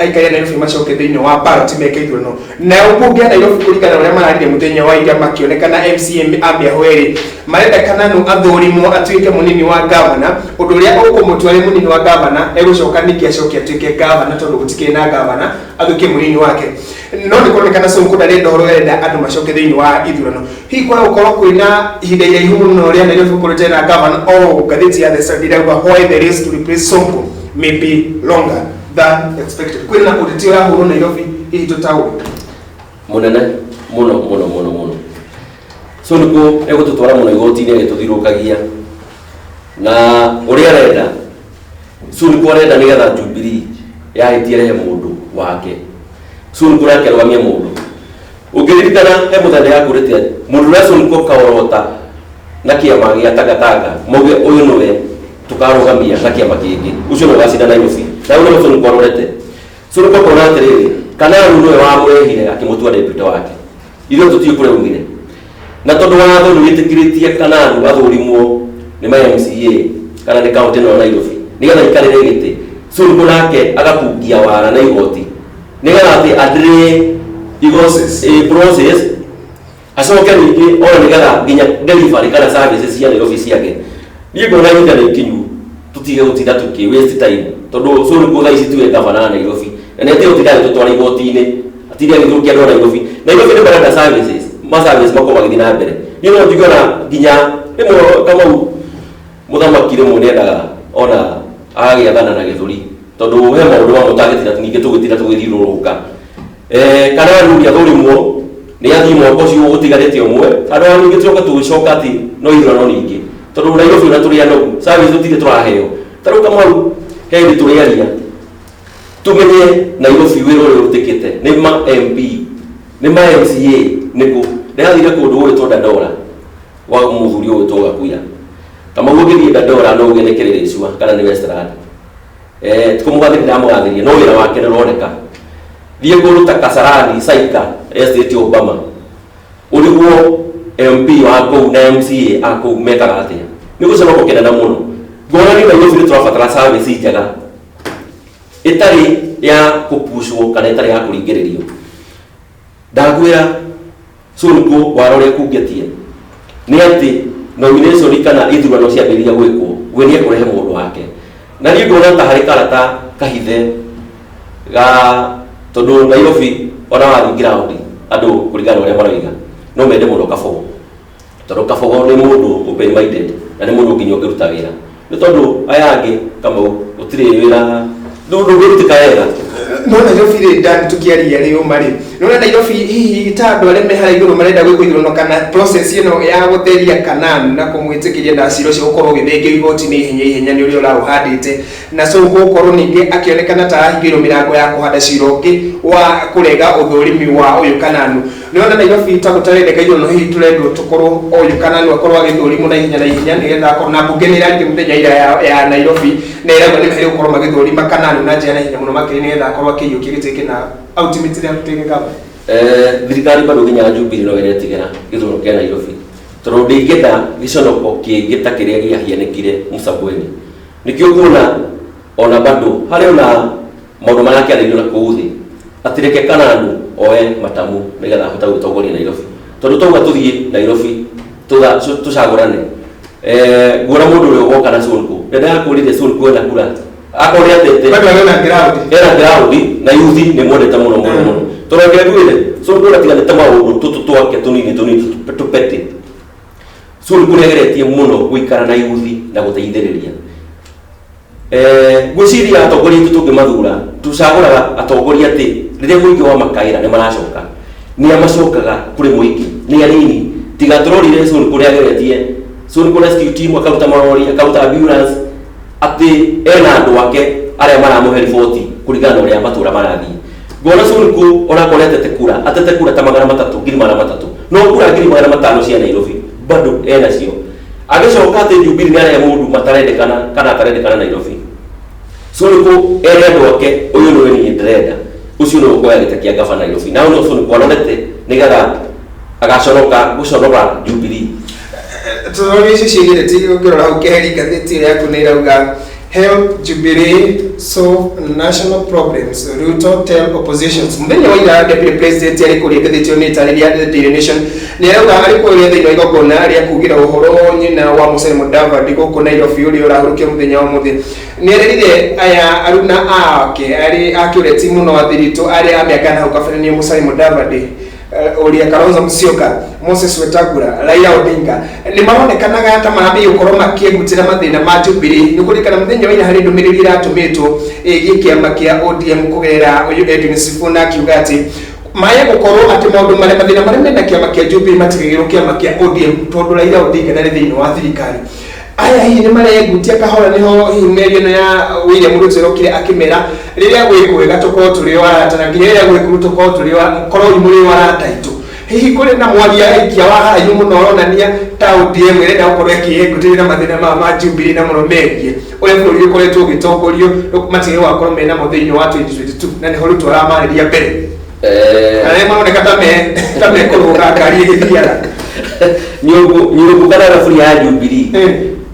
aikari a Nairobi macoke thĩinĩ wa ballot meke ithurano. Nayo mbunge ya Nairobi kũringana na ũrĩa mararire mũthenya wa ira makĩonekana MCA a mĩaho ĩrĩ marenda Kananu athũrimwo atuĩke mũnini wa gavana, ũndũ ũrĩa ũkũmũtua arĩ mũnini wa gavana egũcoka ningĩ acoke atuĩke gavana tondũ gũtikĩrĩ na gavana athũkie mũnini wake. No nĩ kũronekana Sonko ndarenda ũhoro, arenda andũ macoke thĩinĩ wa ithurano. Hihi kwaga gũkorwo kwĩna ihinda iraihu mũno rĩa Nairobi gũkorwo ĩtarĩ na gavana, o ngathĩti ya The Sun ĩrauga why the race to replace Sonko may be longer than expected. Kwĩna ũteti ũrahũrwo Nairobi hihi tũtaũĩ Mũnene mũno mũno mũno mũno. Sonko egũtũtwara mũno igoti-inĩ agĩtũthirũkagia na ũrĩa arenda. Sonko arenda nĩgetha Jubilee yahĩtie rehe mũndũ wake, Sonko nake arũgamie mũndũ. Ũngĩririkana he mũthenya yakũrĩte mũndũ ũrĩa Sonko kaorota na kĩama gĩa Tangatanga mauge ũyũ nĩwe tũkarũgamia na kĩama kĩngĩ, ũcio nĩwe ũgacinda Nairobi. Na ũyũ nĩwe Sonko arorete. Sonko akona atĩrĩrĩ, Kananu nĩwe wamũrehire akĩmũtua deputy wake, ithuĩ tũtiũĩ kũrĩa aumire. Na tondũ watho nĩ wĩtĩkĩrĩtie Kananu athũrimwo nĩ ma MCA kana nĩ kaunti ĩno ya Nairobi nĩgetha aikarĩre gĩtĩ, Sonko nake agakungia wara na igoti nĩgetha atĩ adelay Process. Process acoke ningĩ ona nĩgetha nginya delivery kana services cia Nairobi ciake. Niĩ ngona ihinda nĩ ikinyu tũtige gũtinda tũkĩ waste time, tondũ Sonko thaa ici tiwe gavana wa Nairobi na nĩ atige gũtinda agĩtũtwara igoti-inĩ, atinde agĩthũkia andũ a Nairobi. Nairobi nĩ marenda services, ma service makorwo magĩthiĩ na mbere. Niĩ no njuge ona nginya rĩmwe Kamau mũthamaki rĩmwe nĩendaga ona agagĩathana na gĩthũri, tondũ he maũndũ mamwe ũtangĩtinda ningĩ tũgĩtinda tũgĩthiũrũrũka. Kananu nĩ athũrimwo nĩ athiĩ mwaka ũcio ũtigarĩte ũmwe, andũ aya ningĩ tũcoke tũgĩcoka atĩ no ithurano ningĩ, tondũ Nairobi ona tũrĩ anogu service tũtirĩ tũraheo. Ta rĩu Kamau he hĩndĩ tũrĩaria tũmenye Nairobi wĩra ũrĩa ũrutĩkĩte nĩ ma MP nĩ ma MCA nĩkũ. Ndĩrathire kũndũ gũgwĩtwo Dandora wa mũthuri ũgwĩtwo Gakuya. Kamau ũngĩthiĩ Dandora no uge nĩ Kĩrĩrĩcua kana nĩ Westland. Tikũmũgathĩria ndamũgathĩria, no wĩra wake nĩ ũroneka. Thiĩ kũndũ ta Kasarani, Saika, Estate Obama, ũrigwo MP wa kũu na MCA a kũu mekaga atĩa. Nĩ gũconoka kĩnene mũno. Ngona nĩ Nairobi nĩ tũrabatara service njega ĩtarĩ ya kũpucwo kana ĩtarĩ ya kũringĩrĩrio. Ndakwĩra Sonko wara ũrĩa kungĩtie nĩ atĩ nomination kana ithurano ciambĩrĩria gwĩkwo we nĩ ekũrehe mũndũ wake. Na niĩ ngona ta harĩ karata kahithe ga tondũ Nairobi ona wathiĩ ground andũ kũringana na ũrĩa maroiga no mende mũno Kabogo, tondũ Kabogo nĩ mũndũ open minded na nĩ mũndũ nginya ũngĩruta wĩra. Nĩ tondũ aya angĩ Kamau gũtirĩ wĩra ndũngĩrutĩka wega. No Nairobi rĩ, Dan, tũkĩaria rĩ ũma rĩ, nĩwona Nairobi hihi ta andũ arĩa me harĩa igũrũ marenda gwĩkwo ithurano kana process ĩno ya gũtheria Kananu na kũmwĩtĩkĩria na cira ũcio gũkorwo ũgĩthengio igoti-inĩ ihenya ihenya nĩ ũrĩa ũraũhandĩte, na Sonko gũkorwo ningĩ akĩonekana ta arahingĩirwo mĩrango ya kũhanda cira ũngĩ wa kũrega ũthũrimi wa ũyũ Kananu. Nĩwona Nairobi ta gũtarendeka ithurano, hihi tũrendwo tũkorwo ũyũ Kananu akorwo agĩthũrimwo na ihenya na ihenya nĩgetha akorwo na mbunge nĩ ĩrarire mũthenya ira ya Nairobi na ĩrauga nĩ mahĩrĩ gũkorwo magĩthũrima Kananu na njĩra ya naihenya mũno makĩria nĩgetha akorwo akĩiyũkia gĩtĩ gĩkĩ na ultimately atuĩke gavana. Thirikari bado nginya Jubilee no ĩretigĩra gĩthurano kĩa Nairobi, tondũ ndĩngĩenda gĩconoko kĩngĩ ta kĩrĩa gĩahianĩkire Msambweni. Nĩkĩo kuona ona bado harĩ ona maũndũ marakĩarĩrio na kũu thĩ atĩ reke Kananu oe matamu nĩgetha ahote gũtongoria Nairobi, tondũ twauga tũthiĩ Nairobi tũcagũrane, nguona mũndũ ũrĩa ũgoka na Sonko ndendakũrire Sonko ena kura Akorwo nĩ atete Bado arĩ na ground. Ena ground na yuthi nĩ mwendete mũno mũno mũno, tondũ reke ngwĩre, Sonko ndatiganĩte maũndũ tũtũ twake tũnini tũnini tũpetĩ. Sonko nĩ ageretie mũno gũikara na yuthi na gũteithĩrĩria. Ngwĩciria atongoria aitũ tũngĩmathura, tũcagũraga atongoria atĩ rĩrĩa mũingĩ wa makaĩra nĩ maracoka, nĩ amacokaga kũrĩ mũingĩ, nĩ anini tiga tũrorire. Sonko nĩ ageretie, Sonko rescue team, akaruta marori, akaruta ambulance, atĩ ena andũ ake arĩa maramũhe riboti kũringana na ũrĩa matũra marathiĩ. Ngona Sonko onakorwo nĩ atete kura, atete kura ta 300, 300,000, no kura 500,000 cia Nairobi bado enacio. Agĩcoka atĩ Jubilee nĩ arehe mũndũ matarendekana kana atarendekana Nairobi, Sonko ere andũ ake, ũyũ nĩwe niĩ ndĩrenda, ũcio nĩwe ũkoya gĩtĩ kĩa gabana Nairobi. Na ũyũ Sonko arorete nĩgetha agaconoka gũconora Jubilee. Tũrori ici ciĩgĩre ti ũngĩrora hau keheri, ngathĩti ĩyo yaku nĩ ĩrauga, "Help Jubilee solve national problems, Ruto tell oppositions." Mũthenya wa ira Deputy President arĩ kũrĩa, ngathĩti ĩyo nĩ ĩtarĩria, The Daily Nation nĩ arauga arĩ kũrĩa thĩinĩ wa igongona rĩa kugĩra ũhoro nyina wa Musalia Mudavadi gũkũ Nairobi, ũrĩa ũrahurũkio mũthenya wa ũmũthĩ, nĩ erĩrire aya aruna ake arĩ akĩũreti mũno athiritũ arĩa a mĩaka na hau kabere nĩ Musalia Mudavadi, ũrĩa Kalonzo Musyoka, Moses Wetangula, Raila Odinga, nĩ maronekanaga ta marambĩrĩria gũkorwo makĩengutĩra mathĩna ma Jubilee. Nĩ kũririkana mũthenya wa ira harĩ ndũmĩrĩri ĩratũmĩtwo ĩgiĩ kĩama kĩa ODM kũgerera ũyũ Edwin Sifuna, akiuga atĩ maya gũkorwo atĩ maũndũ marĩa mathĩna marĩa mena kĩama kĩa Jubilee matigagĩrwo kĩama kĩa ODM, tondũ Raila Odinga ndarĩ thĩinĩ wa thirikari. Aya hihi nĩ marengutia kahora, nĩho hihi mĩario ĩno ya William Ruto ĩrokire akĩmera rĩrĩa gwĩ kwega tũkorwo tũrĩ o arata, na nginya rĩrĩa gwĩ kũru tũkorwo tũrĩ o korwo mũrĩ o arata aitũ. Hihi kũrĩ na mwaria aikia wa haraihu mũno ũronania ta ODM ĩrenda gũkorwo ĩkĩyengutĩrĩra mathĩna maya ma Jubilee, na mũno megiĩ ũrĩa bũrũri ũkoretwo ũgĩtongorio, matige gũgakorwo mena mo thĩinĩ wa 2022, na nĩho Ruto aramarĩria mbere, arĩa maroneka ta mekũrũga ngari ĩgĩthiaga. Nyũngũ, nyũngũ kana thaburia ya Jubilee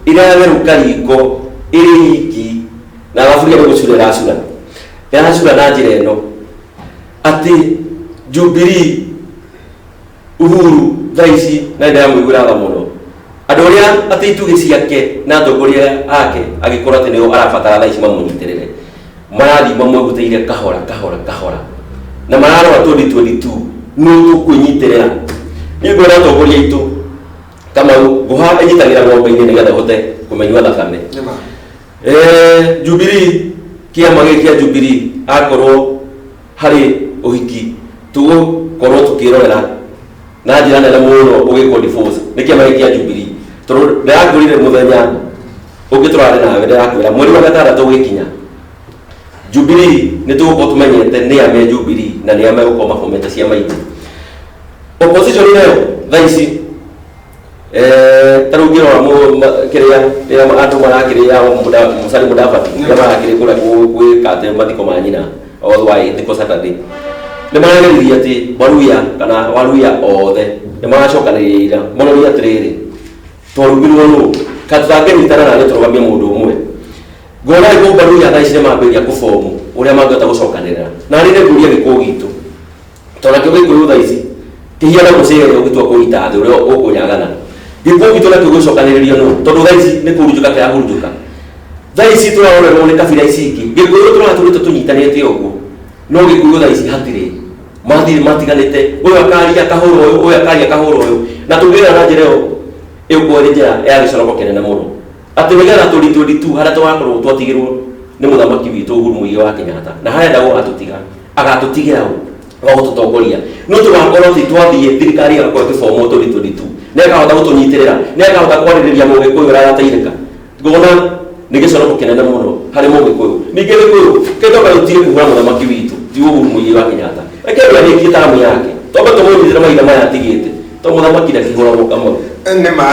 ĩratherũka riko ĩrĩ iki, na thaburia nĩ gũcura ĩracura, ĩracura na njĩra ĩno atĩ Jubilee Uhuru thaa ici na nĩndĩramũiguĩra tha mũno, andũ arĩa atĩ itugĩ ciake na atongoria ake agĩkorwo atĩ nĩo arabatara thaa ici mamũnyitĩrĩre, marathiĩ mamwĩgutĩire kahora kahora kahora, na mararora 2022 nũ tũkwĩnyitĩrĩra. Niĩ nguona atongoria aitũ, Kamau, ngũha ĩnyitagĩra ng'ombe-inĩ nĩgetha ĩhote kũmenyua thakame. Nĩma. Jubilee, kĩama gĩkĩ kĩa Jubilee, akorwo harĩ ũhiki tũgũkorwo tũkĩrorera na njĩra nene mũno ũgĩkwo divorce nĩ kĩama gĩkĩ kĩa Jubilee, tondũ ndĩrakwĩrire mũthenya ũngĩ tũrarĩ nawe, ndĩrakwĩra mweri wa gatandatũ ũgĩkinya, Jubilee nĩ tũgũkorwo tũmenyete nĩ a me Jubilee na nĩ a megũkorwo mahomete ciama ingĩ. Opposition nayo thaa ici, ta rĩu ngĩrora kĩrĩa rĩrĩa andũ marakĩrĩa Musalia Mudavadi, rĩrĩa marakĩrĩ kũrĩa gwĩka atĩ mathiko ma nyina otherwise thiko Saturday, nĩ marageririe atĩ Waluya kana Waluya othe nĩ maracokanĩrĩria ira monoria atĩrĩrĩ, twarugirwo nũ ka tũtangĩnyitana na nĩ tũrũgamie mũndũ ũmwe. Ngona gĩkũũ Baluya thaa ici nĩ mambĩrĩria kũbomu ũrĩa mangĩhota gũcokanĩrĩra, na nĩ ngũria gĩkũũ gitũ, tondũ nakĩo gĩkũyũ thaa ici kĩhiana mũcere ũgĩtua kũnyita thĩ ũrĩa ũkũnyagana. Gĩkũyũ gitũ nakĩo gũcokanĩrĩrio nũ? Tondũ thaa ici nĩ kũhurunjũka kĩrahurunjũka. Thaa ici tũrarorerwo nĩ kabira ici ingĩ. Gĩkũyũ tũratũrĩte tũnyitanĩte ũguo, no gĩkũyũ thaa ici hatirĩ, mathire matiganĩte, ũyũ akaria akahũra ũyũ, ũyũ akaria akahũra ũyũ, na tũngĩrera na njĩra ĩyo ĩgũkorwo ĩrĩ njĩra ya gĩconoko kĩnene mũno, atĩ nĩgetha 2022 harĩa tũgakorwo twatigĩrwo nĩ mũthamaki witũ Uhuru Muigai wa Kenyatta, na harĩa enda gũgatũtiga, agatũtigĩra ũ wa gũtũtongoria? No tũgakorwo atĩ twathiĩ thirikari ĩgakorwo ĩkĩbomwo 2022, nĩ akahota gũtũnyitĩrĩra, nĩ akahota kwarĩrĩria mũgĩkũyũ ũrĩa arateithĩka? Ngona nĩ gĩconoko kĩnene mũno harĩ mũgĩkũyũ. Ningĩ gĩkũyũ kĩndoka gũtige kũhũra mũthamaki witũ, ti Uhuru Muigai wa Kenyatta, reke ũrĩa arĩkie tamu yake, twambe tũmũnyitĩre mahinda maya atigĩte, to mũthamaki ndakĩhũragwo, Kamau. Nĩ ma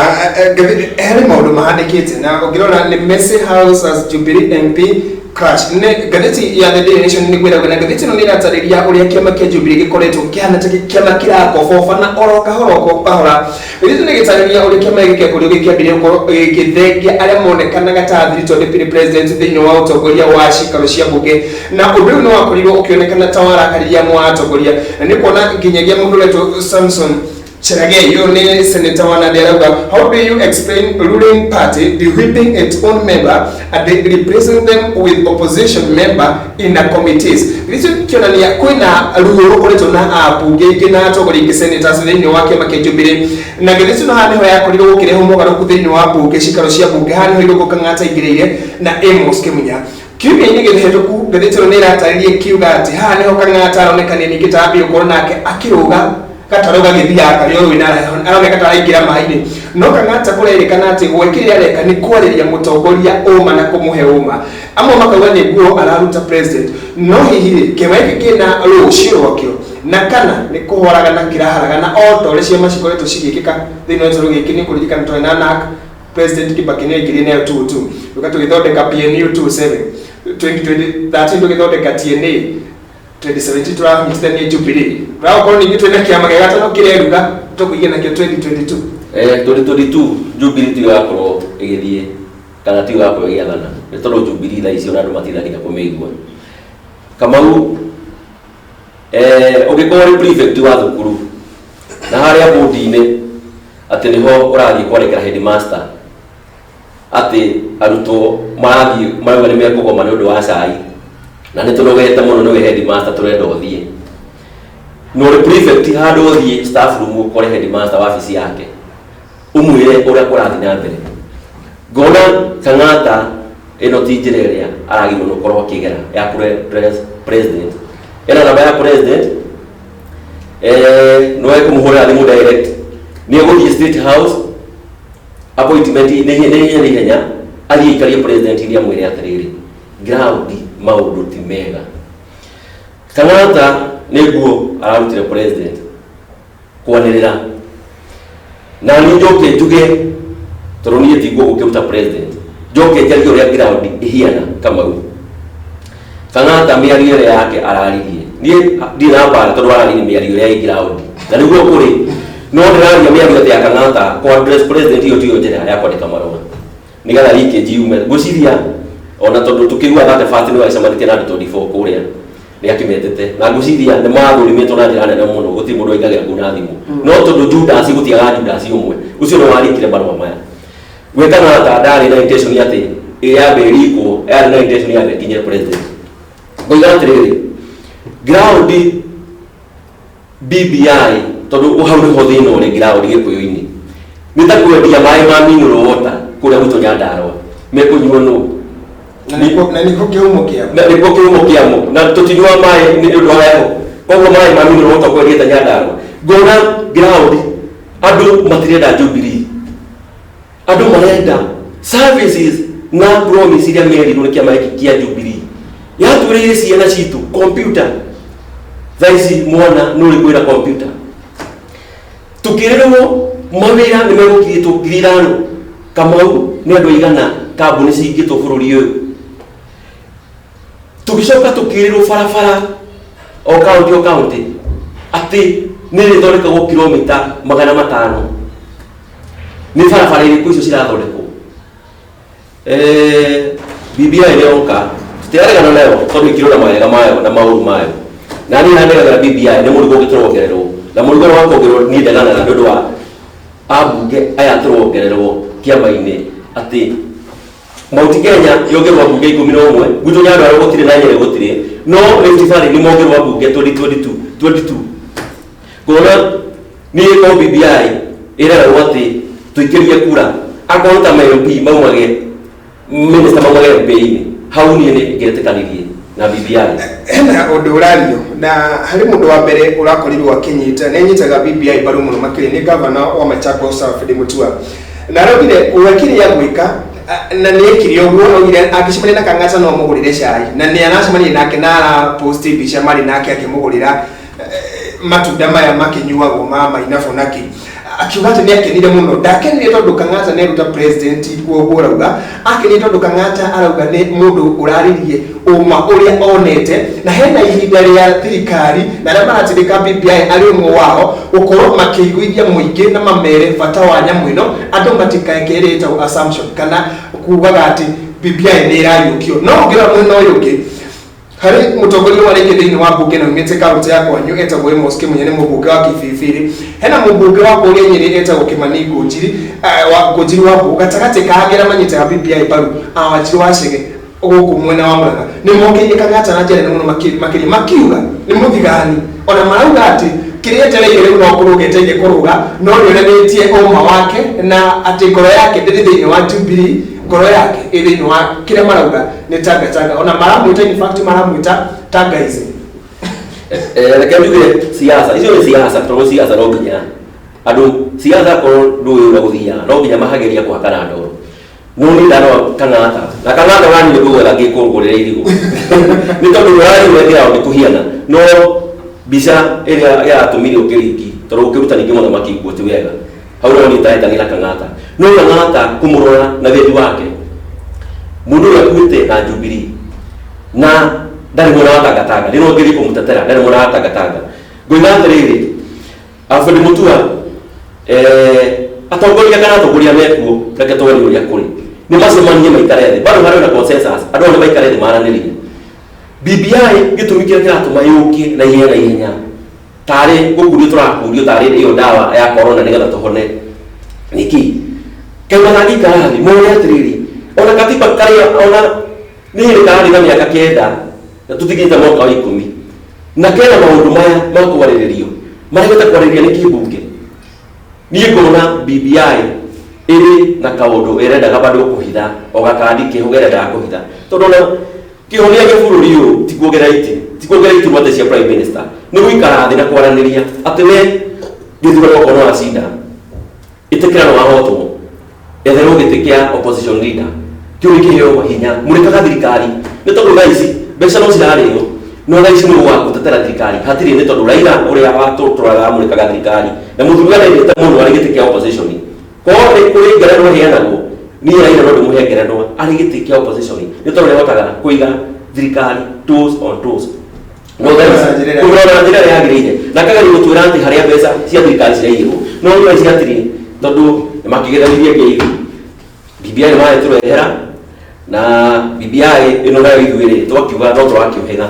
harĩ maũndũ mahanĩkĩte, na ũngĩrora nĩ Messy House as Jubilee MP crash. Nĩ ngathĩti ya The Daily Nation nĩ kwĩragwo, na ngathĩti ĩno nĩ ĩratarĩria ũrĩa kĩama kĩa Jubilee gĩkoretwo kĩhana ta kĩama kĩrakoboba na oro kahora oko kahora. Ngathĩti nĩ ĩgĩtarĩria ũrĩa kĩama gĩkĩ gĩakorirwo gĩkĩambĩrĩria gũkorwo gĩgĩthengia arĩa monekanaga ta athiritũ deputy president thĩinĩ wa ũtongoria wa cikaro cia mbunge, na ũndũ ũyũ nĩ wakorirwo ũkĩonekana ta warakaririe amwe a atongoria, na nĩ kuona nginyagia mũndũ ũretwo Samson Cherargei ũyũ nĩ senator wa Nandi arauga, "How do you explain ruling party whipping its own member and replacing them with opposition member in a committees?" Gĩcio kĩonania kwĩna ruo rũkoretwo na ambunge aingĩ na atongoria aingĩ, senators, thĩinĩ wa kĩama kĩa Jubilee. Na gĩthĩ cino haha nĩho yakorirwo gũkĩrehwo mogarũrũku thĩinĩ wa mbunge, cikaro cia mbunge. Haha nĩho Irũngũ Kang'ata aingĩrĩire na Amos Kĩmunya. Kiumia-inĩ gĩthĩhetũku ngathĩti ĩno nĩ ĩratarĩria ĩkiuga atĩ haha nĩho Kang'ata aronekania ningĩ ta ambia gũkorwo nake akĩrũga gatarũ gagĩthiaga karĩ o rũĩ na aroneka ta araingĩra maĩ-inĩ. No Kang'ata kũrerĩkana atĩ we kĩrĩa areka nĩ kwarĩria mũtongoria ũma na kũmũhe ũma. Amwe makauga nĩ nguo araruta president. No hihi rĩ, kĩama gĩkĩ kĩna rũciũ rwakĩo na kana nĩ kũhoragana kĩraharagana o ta ũrĩa ciama cikoretwo cigĩkĩka thĩinĩ wa gĩtarũ gĩkĩ? Nĩ kũririkana twarĩ na NARC, President Kibaki nĩ aingĩrire nayo 202, tũka tũgĩthondeka PNU 27, 2013 tũgĩthondeka TNA, 2017 tũranyitithania Jubilee. Tũrakorwo ningĩ twĩna kĩama gĩa gatano kĩreruga tũkũigĩa nakĩo 2022. 2022 Jubilee tiyo yakorwo ĩgĩthiĩ kana tiyo yakorwo ĩgĩathana, nĩ tondũ Jubilee thaa ici ona andũ matirenda nginya kũmĩigua. Kamau, ũngĩkorwo ũrĩ prefect wa thukuru na harĩa bũndi-inĩ atĩ nĩho ũrathiĩ kwandĩkĩra headmaster atĩ arutwo marathiĩ marauga nĩ mekũgoma nĩ ũndũ wa cai na nĩ tũnogete mũno, nĩwe headmaster tũrenda ũthiĩ, na ũrĩ prefect, handũ ũthiĩ staff room ũkore headmaster wabici yake ũmwĩre ũrĩa kũrathiĩ na mbere. Ngona Kang'ata ĩno ti njĩra ĩrĩa aragĩrĩirwo nĩ gũkorwo akĩgera ya kũre president. Ena namba ya president, no ekũmũhũrĩra thimũ direct, nĩ egũthiĩ State House, appointment nĩ ihenya nĩ ihenya, athiĩ aikarie president iria amwĩre atĩrĩrĩ, ground maũndũ ti mega. Kang'ata nĩ nguo ararutire president kwanĩrĩra, na niĩ njoke njuge, tondũ niĩ ti nguo gũkĩruta president, njoke njarie ũrĩa ground ĩhiana. Kamau, Kang'ata mĩario ĩrĩa yake araririe, niĩ ndirĩ na mbara tondũ araririe mĩario ĩrĩa ĩ ground na nĩguo kũrĩ, no ndĩraria mĩario atĩ ya Kang'ata kũ address president, iyo tiyo njĩra ya kwandĩka marũa nigetha leakage yume. Ngwĩciria ona tondũ tũkĩigua thate fast nĩ wagĩcemanĩtie na andũ 24 kũrĩa nĩ akĩmetĩte, na ngwĩciria nĩ mathũrimĩtwo na njĩra nene mũno, gũtirĩ mũndũ waingagĩra kũu na thimũ, no tondũ Judas gũtiagaga Judas ũmwe ũcio nĩ warikire marũa maya. We Kang'ata ndarĩ na intention atĩ ĩyambe ĩrikwo, yarĩ na intention yambe ĩkinyĩre president. Ngoiga atĩrĩrĩ, ground BBI, tondũ hau nĩho thĩna ũrĩ ground Gĩkũyũ-inĩ, nĩ ta kwendia maĩ ma mineral water kũrĩa gwitũ Nyandarũa, mekũnyuo nũ? Na nĩkuo kĩhumo kĩamo. Na nĩkuo kĩhumo kĩamo, na tũtinyuaga maĩ nĩ ũndũ wa heho, koguo maĩ ma mineral water kwendia ta Nyandarũa. Ngona ground andũ matirenda Jubilee, andũ marenda services na promise iria merirwo nĩ kĩama gĩkĩ kĩa Jubilee. Yatwĩrĩire ciana citũ computer, thaa ici mwana nĩ ũrĩ kwĩra computer. Tukĩrĩrwo mawĩra nĩ megũkinyĩtwo 5,000. Kamau, nĩ andũ aigana kambuni cingĩtwo bũrũri ũyũ? Tũgĩcoka tũkĩrĩrwo barabara o kaunti o kaunti atĩ nĩ rĩthondekagwo kilomita 500. Nĩ barabara irĩkũ icio cirathondekwo? BBI nĩ yoka, tũtiraregana nayo tondũ ĩkĩrĩ na mawega mayo na maũru mayo. Na niĩ handegagĩra BBI nĩ mũrigo ũngĩ tũrongererwo, na mũrigo ũrĩa wakongererwo niĩ ndeganaga nĩ ũndũ wa ambunge aya tũrongererwo kĩama-inĩ, atĩ Mount Kenya yongerwo ambunge 11, gwitũ Nyandarua gũtirĩ na Nyeri gũtirĩ, no Rift Valley nĩ mongerwo ambunge 2022 22. Ngona niĩ ko BBI ĩreragwo atĩ tũikĩrie kura, akorwo ta ma MP maumage minister maumage MP-inĩ, hau niĩ nĩ ngĩretĩkanirie na BBI. Hena ũndũ ũrario na harĩ mũndũ wa mbere ũrakorirwo akĩnyita, nĩ anyitaga BBI mbaru mũno makĩria, nĩ gavana wa Machakos Alfred Mutua, na araugire we kĩrĩa gwĩka na nĩ ekire ũguo, augire angĩcemania na Kang'ata no amũgũrĩre cai, na nĩ aracemania nake na arapost mbica marĩ nake akĩmũgũrĩra matunda maya makĩnyuagwo ma mainabũ naki. Akiuga atĩ nĩ akenire mũno. Ndakenire tondũ Kang'ata nĩ aruta president kuoguo arauga akenire tondũ Kang'ata arauga nĩ mũndũ ũraririe ũma ũrĩa onete, na hena ihinda rĩa thirikari na arĩa maratindĩka BBI arĩ ũmwe wao gũkorwo makĩiguithia mũingĩ na mamere bata wa nyamũ ĩno, andũ matikaeke ĩrĩa ĩtagwo assumption kana kugaga atĩ BBI nĩ ĩrariũkio. No ũngĩrora mwena ũyũ ũngĩ, Harĩ mũtongoria warĩtie thĩinĩ wa mbunge na umĩte kaunti ya kwanyu etagwo Amos Kĩmunya, nĩ mũmbunge wa Kibibiri. Hena mũmbunge wa kũrĩa Nyĩrĩ etagwo Kĩmani Ngũnjiri, wa Ngũnjiri wa Mbũgũ, gatagatĩ ka angĩ arĩa manyitaga BBI mbaru a Wanjirũ wa Chege gũkũ mwena wa Mũrang'a nĩ mokĩire Kang'ata na njĩra nene mũno makĩria, makiuga nĩ mũthigani. Ona marauga atĩ kĩrĩa etereire rĩu no kũrũga etereire kũrũga, no nĩ onanĩtie ũma wake na atĩ ngoro yake ndĩrĩ thĩinĩ wa Jubilee, ngoro yake ĩ thĩinĩ wa kĩrĩa marauga nĩ tangatanga. Ona maramwĩta, in fact maramwĩta tangaizi. Reke njuge siasa icio nĩ siasa, tondũ siasa no nginya andũ siasa korwo ndũĩ ũrĩa gũthiaga no nginya mahageria kũhakana ndoro. No niĩ ndarora Kang'ata na Kang'ata ũrani nĩ kũgwetha ngĩkũngũrĩra irigũ nĩ tondũ ũrani wekĩra nĩ kũhiana no mbica ĩrĩa yaratũmire ũkĩringi, tondũ ũkĩruta ningĩ mũthamaki nguo ti wega hau no niĩ ndahĩtania na Kang'ata. No Kang'ata kũmũrora na wendi wake, mũndũ ũrĩa akuĩte na Jubilee na ndarĩ mwena wa tangatanga, nĩ no ngĩthiĩ kũmũtetera, ndarĩ mwena wa tangatanga. Ngoiga atĩrĩrĩ, Alfred Mutua, atongoria kana atongoria mekuo, reke tuone ũrĩa kũrĩ, nĩ macemanie maikare thĩ, bado harĩ na consensus, andũ aya nĩ maikare thĩ maranĩrie. BBI gĩtũmi kĩrĩa kĩratũma yũke na ihenya na ihenya tarĩ gũkurio tũrakurio tarĩ ĩyo ndawa ya corona nĩgetha tũhone nĩkĩ kaĩ matangĩikara thĩ mone atĩrĩrĩ, ona katiba karĩa ona nĩ hĩndĩ kararĩ na mĩaka 9 na tũtigĩte mwaka wa 10 na kena maũndũ maya ma kwarĩrĩrio maregete kwarĩrĩria nĩ kĩmbunge. Niĩ ngona BBI ĩrĩ na kaũndũ ĩrendaga bado kũhitha, o gakandi kĩho gerendaga kũhitha, tondũ ona kĩhonia gĩa bũrũri ũyũ ti kuongerera itĩ, ti kuongerera itĩ gwate cia prime minister, nĩ gũikara thĩ na kwaranĩria atĩ we gĩthurano okorwo wacinda ĩtĩkĩra nĩ wahotwo, etherwo gĩtĩ kĩa opposition leader, kĩu nĩ kĩheo hinya mũrĩkaga thirikari, nĩ tondũ thaa ici mbeca no cirarĩo, no thaa ici nĩ wa gũtetera thirikari hatirĩ, nĩ tondũ Raila ũrĩa watũtũraga amũrĩkaga thirikari na mũthuri ũrĩa arendete mũno arĩ gĩtĩ kĩa opposition. Korwo nĩ kũrĩ ngerenwa ĩheanagwo, niĩ Raila no ndĩmũhe ngerenwa arĩ gĩtĩ kĩa opposition, nĩ tondũ nĩahotaga kũiga thirikari toes on toes. No thaa ici kũmĩrora na njĩra ĩrĩa yagĩrĩire na akageria gũtwĩra atĩ harĩa mbeca cia thirikari ciraigĩrwo, no thaa ici hatirĩ, tondũ nĩmakĩgethanirie ngeithi. BBI nĩ marĩtũrehera na BBI ĩno nayo ithuĩ rĩ twakiuga no tũrakĩũhĩga,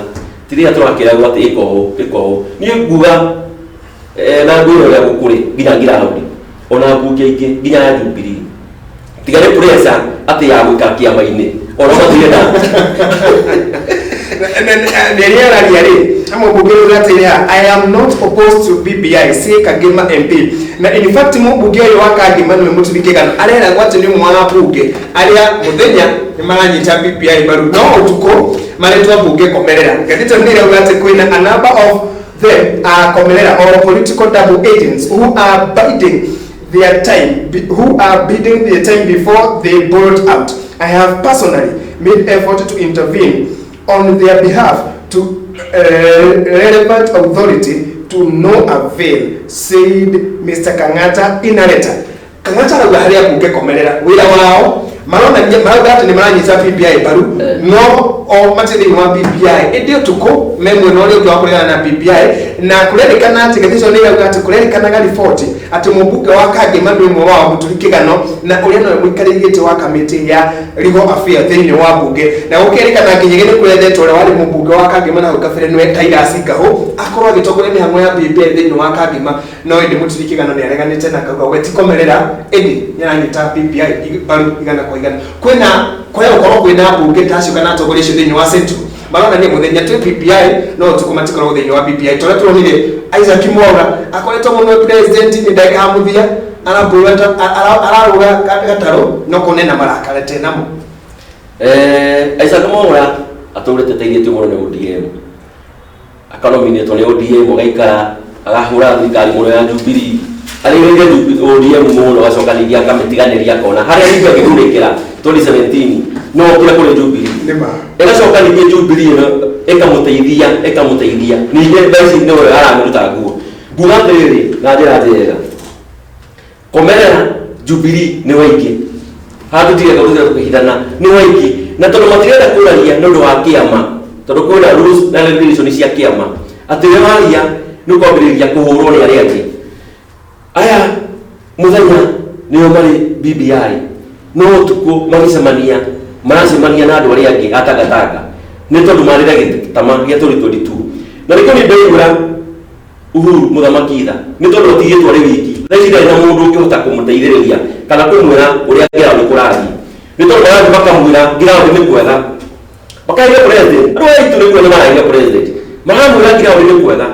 ti rĩrĩa tũrakĩragwo atĩ ĩka ũũ ĩka ũũ. Niĩ nguga na ngwĩra ũrĩa gũkũrĩ nginya ngiraũndi ona mbunge ingĩ nginya ya Jubilee tiga nĩ pressure atĩ ya gũikara kĩama-inĩ ona matirenda. Nĩ araria rĩ mũmbunge rĩu atĩrĩ, "I am not opposed to BBI," say Kangema MP. Na in fact mũmbunge ũyũ wa Kangema nĩwe Mũturi Kĩgano, areragwo atĩ nĩ ũmwe wa mbunge arĩa mũthenya nĩ maranyita BBI mbaru no ũtukũ maretwo mbunge komerera. Ngathĩti ĩno nĩ ĩrauga atĩ kwĩna a number of them are komerera or political double agents who are biding their time who are biding their time before they bolt out. I have personally made effort to intervene on their behalf to relevant authority to no avail," said Mr. Kang'ata in a letter. Kang'ata arauga harĩa mbunge komerera wĩra wao maronania marauga atĩ nĩ maranyita BBI mbaru, no o matirĩ thĩinĩ wa BBI, ĩndĩ ũtukũ me mwena ũrĩa ũngĩ wa kũregana na BBI. Na kũrerĩkana atĩ ngathĩti ĩyo nĩ ĩrauga atĩ kũrerĩkanaga riboti atĩ mũmbunge wa Kangema nĩ ũmwe wao, Mũturi Kĩgano, na ũrĩa nowe mũikarĩri gĩtĩ wa kamĩtĩ ya Legal Affairs thĩinĩ wa mbunge. Na gũkerĩkana nginyagia nĩ kũrethetwo ũrĩa warĩ mũmbunge wa Kangema na hau kabere, nĩwe Titus Ngahũ, akorwo agĩtongoria mĩhang'o ya BBI thĩinĩ wa Kangema. No ĩndĩ Mũturi Kĩgano nĩ areganĩte na akauga we ti komerera, ĩndĩ nĩ aranyita BBI mbaru 100%. Kwĩna kwaya gũkorwo kwĩna mbunge ta acio kana atongoria acio thĩinĩ wa Central maronania mũthenya twĩ BBI no ũtukũ matikoragwo thĩinĩ wa BBI, tondũ turonire Isaac Mwaura akoretwo mũno president nĩ ndagĩka ya mũthia ararũga gatarũ no kũnena marakara namo. Isaac Mwaura atũrĩte teithĩtio mũno nĩ ODM, akanominĩtwo nĩ ODM, agaikara agahũra thirikari mũno ya Jubilee, arĩrĩire ODM mũno, agacoka ningĩ akamĩtiganĩria, akona harĩa ningĩ angĩgunĩkĩra 2017 no okire kũrĩ Jubilee. Nĩma. Ĩgacoka ningĩ Jubilee ĩno ĩkamũteithia ĩkamũteithia ningĩ, thaa ici nĩwe aramĩruta nguo. Nguga atĩrĩrĩ na njĩra njega, komerera Jubilee nĩ waingĩ handũ tirenda gũtira tũkĩhithana nĩ waingĩ, na tondũ matirenda kũraria nĩ ũndũ wa kĩama, tondũ kwĩna rules na regulation cia kĩama atĩ we waria nĩ ũkwambĩrĩria kũhũrwo nĩ arĩa angĩ. Aya mũthenya nĩo marĩ BBI no ũtukũ magĩcemania maracemania na andũ arĩa angĩ a tangatanga. Nĩ tondũ marĩ na gĩtama gĩa 2022. Na nĩkĩo niĩ ndaigua Uhuru mũthamaki tha, nĩ tondũ atigĩtwo arĩ wiki. Thaa ici ndarĩ na mũndũ ũngĩhota kũmũteithĩrĩria kana kũmwĩra ũrĩa ground kũrathiĩ. Nĩ tondũ marathiĩ makamwĩra ground nĩ kwega. Makaria president, andũ aya aitũ nĩkuo nĩ mararia president. Maramwĩra ground nĩ kwega.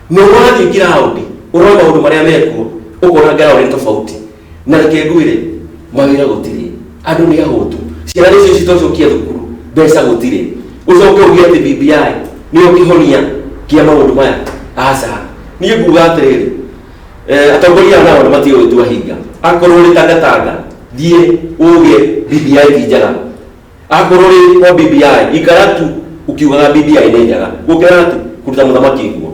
No wathiĩ ground, ũrore maũndũ marĩa mekuo, ũkona ground nĩ tofauti. Na reke ngwĩre, mawĩra gũtirĩ, andũ nĩ ahũtu, ciana nĩcio citocokia thukuru, mbeca gũtirĩ. Ũcoke uge atĩ BBI nĩyo kĩhonia kĩa maũndũ maya? Aca. Niĩ nguga atĩrĩrĩ, atongoria aya nao nĩ matige gwĩtua hinga. Akorwo ũrĩ Tangatanga, thiĩ uge BBI ti njega. Akorwo ũrĩ o BBI, ikara tu ũkiugaga BBI nĩ njega. Gũkĩra atĩ kũruta mũthamaki nguo.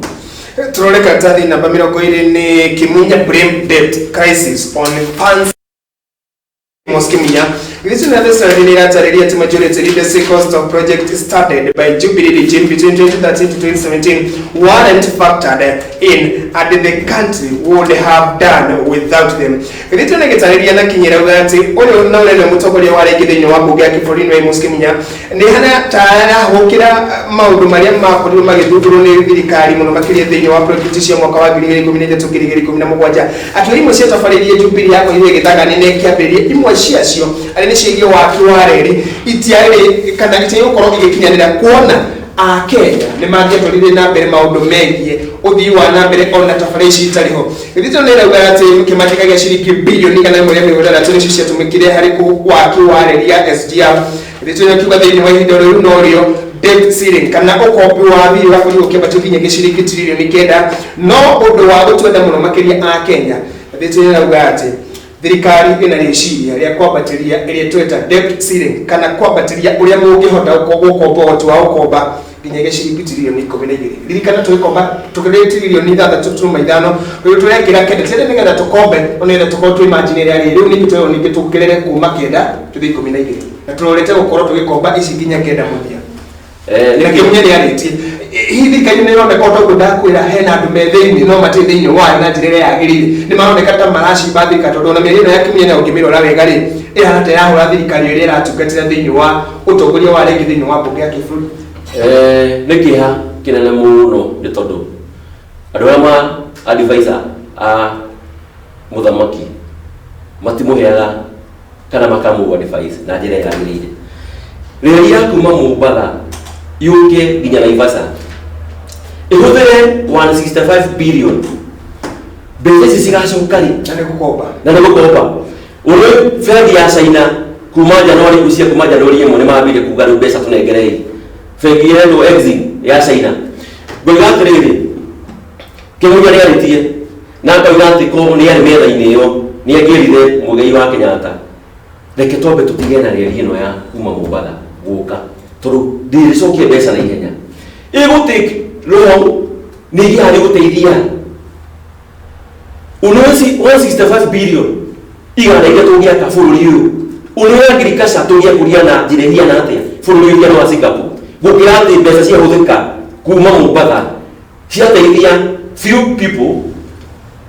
Turore karatathi namba 20 nĩ Kimunya blame debt crisis on fans. Amos Kimunya Githĩ na The Sun nĩ ĩratarĩria atĩ majority leaders say cost of project started by Jubilee regime between 2013 to 2017 weren't factored in and the country would have done without them. Githĩ nĩ gĩtarĩria na kinyĩra uga atĩ ũyũ na ũrĩa nĩwe mũtongoria wa rĩngĩ thĩinĩ wa mbunge ya kĩbũrũri nĩ Amos Kimunya nĩ hana ta arahũkĩra maũndũ marĩa makorirwo magĩthundũrwo nĩ thirikari mũno makĩria thĩinĩ wa project cia mwaka wa 2013 2017, atĩ imwe ciatabarĩirie Jubilee yakorirwo ĩgĩthagania na ĩkĩambĩrĩria, imwe ciacio arĩ nĩ ciĩgiĩ waki wa reri itiarĩ kana itiagĩrĩirwo gũkorwo igĩkinyanĩra, kuona Akenya nĩ mangĩatwarire na mbere maũndũ megiĩ ũthii wa na mbere ona tabarĩra ici itarĩ ho. Gĩthito nĩ ĩrauga atĩ kĩmatĩka gĩa ciringi bilioni 160 nĩcio ciatũmĩkire harĩ waki wa reri ya SGR. Gĩthito nĩ kiuga thĩinĩ wa ihinda rĩu norĩo debt ceiling kana ũkombi wa thirĩ ũrakorirwo ũkĩambatio nginya gĩciringi tiririoni 9, no ũndũ wa gũtwenda mũno makĩria Akenya. Gĩthito nĩ ĩrauga atĩ thirikari ĩna rĩciria rĩa kwambatĩria ĩrĩa tweta debt ceiling kana kwambatĩria ũrĩa mũngĩhota gũkomba, ũhoti wa gũkomba nginya gĩciringi tiririoni 12. Ririkana tũgĩkomba tũkĩrĩ tiririoni 6.5, rĩu tũrekĩra 9 tĩrĩ nĩgetha tũkombe no nĩgetha tũkorwo twĩ margin ĩrĩa rĩ rĩu ningĩ twĩrwo ningĩ tũongerere kuma 9 tũthiĩ 12, na tũrorete gũkorwo tũgĩkomba ici nginya 9 mũthia. Na Kĩmunya nĩ arĩtie hihi thirikari nĩ ĩroneka o toguo ndakwĩra hena andũ me thĩinĩ no matirĩ thĩinĩ wayo na njĩra ĩrĩa yagĩrĩire, nĩ maroneka ta maracimba thirikari, tondũ ona mĩario ĩno ya Kĩmunya nayo ũngĩmĩrora wega rĩ, ĩhana ta ĩrahũra thirikari ĩrĩa ĩratungatĩra thĩinĩ wa ũtongoria wa rĩngĩ thĩinĩ wa mbunge ya kĩbũrũri. Nĩ kĩeha kĩnene mũno nĩ tondũ andũ arĩa ma advisor a mũthamaki matimũheaga kana makamũ advise na njĩra yagĩrĩire. Reri ya kuma Mombatha yũke nginya Naivasha ĩhũthĩre 165 billion, mbeca ici cigacoka rĩ? Na nĩ gũkomba. Na nĩ gũkomba. Ũrĩ bengi ya China kuma Januari cia kuma Januari 1 nĩ mambire kuga rĩu mbeca tũnengerei, bengi ĩretwo Exim ya China. Ngoiga atĩrĩrĩ, Kĩmunya nĩ arĩtie na akauga atĩ ko nĩ arĩ metha-inĩ ĩyo nĩ angĩerire Muigai wa Kenyatta, reke twambe tũtige na reri ĩno ya kuma Mombatha gũka tondũ ndĩrĩcokia mbeca na ihenya, ĩgũ take long, nĩ ingĩharĩ gũteithia ũno 165 billion igana iria tũngĩaka bũrũri ũyũ, ũno agriculture tũngĩakũria na njĩra ĩhiana atĩa bũrũri ũyũ ũhiana wa Singapore, gũkĩra atĩ mbeca ciahũthĩka kuma Mombatha ciateithia few people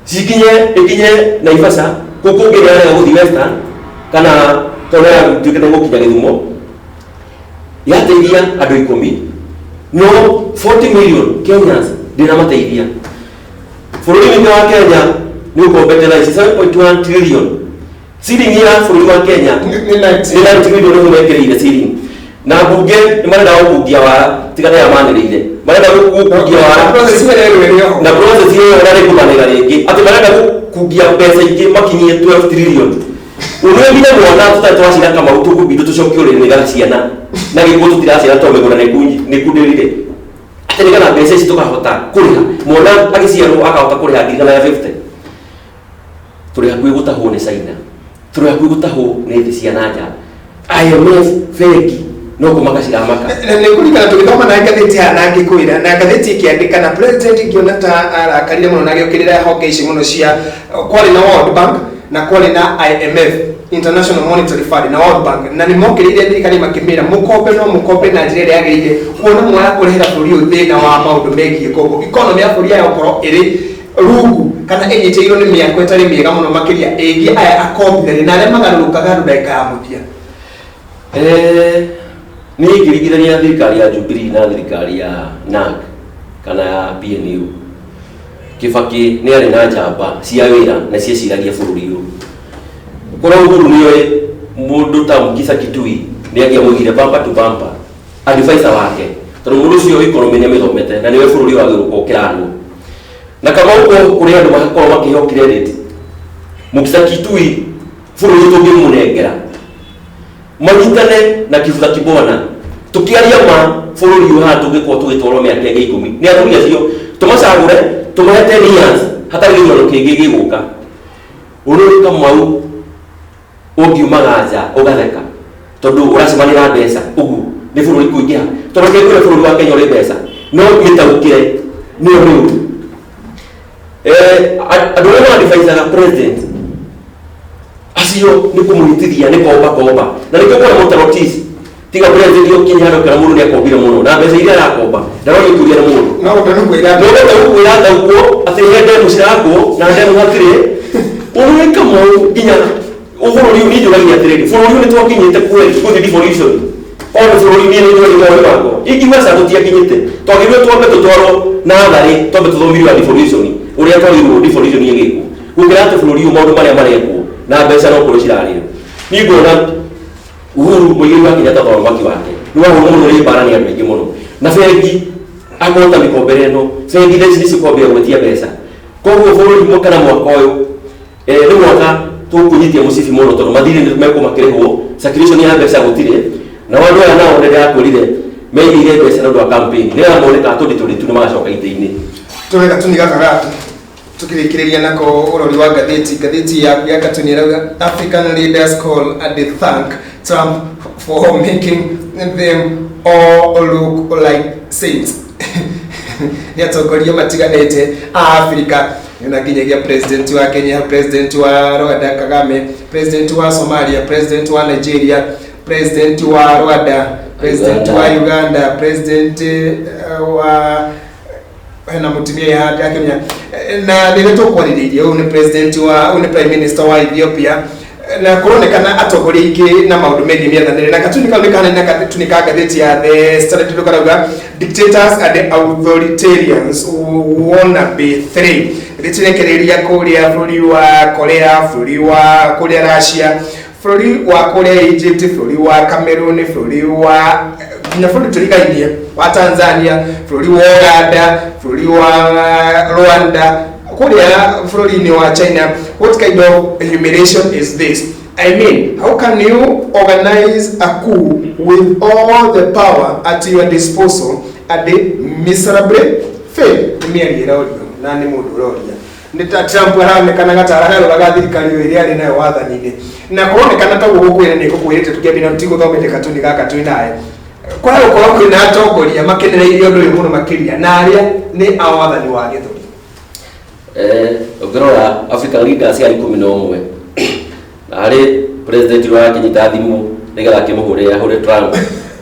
cikinye ikinye Naivasha, kũu kũngĩ nĩ gũthiĩ Western kana tondũ ya tuĩkĩte gũkinya Gĩthumo yateithia andũ 10, no 40 million Kenyans ndĩramateithia. Bũrũri witũ wa Kenya nĩ ũkombete thaa ici 7.1 trillion. Ceiling ya bũrũri wa Kenya nĩ 90. Nĩ 90 trillion nĩguo mekĩrĩire ceiling, na mbunge nĩ marenda gũkungia wara tiga nĩ aya manĩrĩire marenda gũkungia wara. Process ĩrĩa ĩrĩ ho. Na process ĩyo ĩrarĩ kũmanĩra rĩngĩ atĩ marenda gũkungia mbeca ingĩ makinyie 12 trillion. Ũrĩa nginya mwana tũtarĩ twacira Kamau tũkũbindwo tũcokio rĩrĩ nĩgetha ciana na gĩkuũ tũtiraciara tondũ mĩgũnda nĩkundĩrire, atĩ nĩgetha mbeca ici tũkahota kũrĩha mwana agĩciarwo akahota kũrĩha 150,000. Tũrĩ hakuhĩ gũtahwo nĩ China, tũrĩ hakuhĩ gũtahwo nĩ thĩ cia na nja, IMF, bengi no kũmaka ciramaka. Na nĩ kũririkana tũgĩthoma na ngathĩti haha na ngĩkwĩra na ngathĩti ĩkĩandĩka na president ngĩona ta arakarire mũno na agĩũkĩrĩra honge ici mũno cia kwarĩ na World Bank na kwarĩ na IMF, International Monetary Fund na World Bank, na nĩ mokĩrĩire thirikari makĩmĩra mũkombe no mũkombe na njĩra ĩrĩa yagĩrĩire, kuona mwaya kũrehera bũrũri ũyũ thĩna wa maũndũ megiĩ ngombo, economy ya bũrũri ya gũkorwo ĩrĩ rungu kana ĩnyitĩrĩirwo nĩ mĩako ĩtarĩ mĩega mũno makĩria ĩgiĩ aya akombithania na arĩa magarũrũkaga andũ ndagĩka ya mũthia. Niĩ ingĩringithania thirikari ya Jubilee na thirikari ya NARC kana ya PNU, Kibaki nĩ arĩ na njamba cia wĩra na cieciragia bũrũri ũyũ. Korwo Uhuru nĩoĩ mũndũ ta Mukisa Kitui nĩ angĩamũigire bumper to bumper advisor wake, tondũ mũndũ ũcio economy nĩ amĩthomete na nĩwe bũrũri wagĩrĩirwo gũkorwo ũkĩranwo. Na Kamau ko kũrĩ andũ makorwo makĩheo credit, Mukisa Kitui bũrũri tũngĩmũnengera manyitane na Kivutha Kibwana tukiaria ma bũrũri ũyũ haha tũngĩkorwo tũgĩtwarwo mĩaka ĩngĩ 10 nĩ athuri acio tũmacagũre, tũmahe 10 years hatarĩ gĩthurano kĩngĩ gĩgũka. Ũrĩ Kamau ũngiumaga nja ũgatheka tondũ ũracemania na mbeca ũguo nĩ bũrũri kũingĩha, tondũ kĩngũre bũrũri wa Kenya ũrĩ mbeca no mĩtaũkĩre nĩyo mĩũru. Andũ arĩa maadvisaga president acio nĩ kũmũhĩtithia, nĩ komba komba, na nĩkĩo kuona mũtarotis tiga president ũkinya handũ kana mũndũ nĩ akombire mũno na mbeca iria arakomba ndaroria kũria na mũndũ. No ũndũ kwĩra. No wenda gũkwĩra thaukwo atĩ he ndemu cirakwo na ndemu hatirĩ ũrĩ Kamau nginya bũrũri ũyũ. Niĩ njũragia atĩrĩrĩ, bũrũri ũyũ nĩ twakinyĩte kweli gũthiĩ devolution? O nĩ bũrũri niĩ nĩ njũĩ maũndũ makwa ingiuga ca tũtiakinyĩte, twagĩrĩirwo twambe tũtwarwo natharĩ, twambe tũthomithio ya devolution ũrĩa twagĩrĩirwo devolution ĩgĩkwo, gũkĩra atĩ bũrũri ũyũ maũndũ marĩa marekwo na mbeca no kũrĩ cirarĩo. Niĩ nguona Uhuru Muigai wa Kenyatta tondũ mwaki wake nĩ wahũrwo mũno nĩ mbara nĩ andũ aingĩ mũno na bengi akahota mĩkombere ĩno, bengi thaa ici nĩ cikwambia gwĩtia mbeca. Koguo bũrũri kana mwaka ũyũ nĩ mwaka tũkũnyitia mũcibi mũno, tondũ mathirĩ nĩ mekũmakĩrĩhwo, circulation ya mbeca gũtirĩ, na andũ aya nao nĩ ndĩrakwĩrire meigĩire mbeca nĩ ũndũ wa campaign, nĩgetha mone ka 2022 nĩ magacoka itĩ-inĩ. Tũreka tuni gaka gaku tukĩrĩkĩrĩria nako ũrori wa ngathĩti. Ngathĩti yaku ya Katuni ĩrauga, "African leaders call and thank Trump for making them all look like saints." Nĩ atongoria matiganĩte a Afrika, na nginyagia president wa Kenya, president wa Rwanda Kagame, president wa Somalia, president wa Nigeria, president wa Rwanda, president wa Uganda, president wa hena mutumia ya ya Kenya na nĩrĩo tũkwarĩrĩirie. Ũyũ nĩ president wa, ũyũ nĩ prime minister wa Ethiopia, na kũronekana atongoria aingĩ na maũndũ megiĩ mĩathanĩre. Na katuni kau nĩ kahana na katuni ka ngathĩti ya The Standard karauga, "Dictators and authoritarians wanna be three." Rĩtirekereria kũrĩa bũrũri wa Korea, bũrũri wa kũrĩa Russia, bũrũri wa kũrĩa Egypt, bũrũri wa Cameroon, bũrũri wa nginya bũrũri tũrigainie wa Tanzania, bũrũri wa Uganda, bũrũri wa Rwanda, kũrĩa bũrũri-inĩ wa China. What kind of humiliation is this? I mean, how can you organize a coup with all the power at your disposal and miserably fail? Nĩ mĩario ĩrorio na nĩ mũndũ ũroria nĩ ta Trump aronekana gataragarũraga thirikari ĩyo ĩrĩa arĩ nayo wathani-inĩ, na kũronekana ta ũguo gũkwĩra nĩ gũkwĩrĩte tũkĩambia na tigũthomete katuni gaka twĩ naye. Kwaga gũkorwo kwĩna atongoria makenereirie ũndũ ũyũ mũno makĩria na arĩa nĩ a wathani wa gĩthũri. Ũngĩrora African leaders ya 11 na harĩ president ũrĩa akĩnyita thimũ nĩgetha akĩmũhũrĩre ahũre Trump,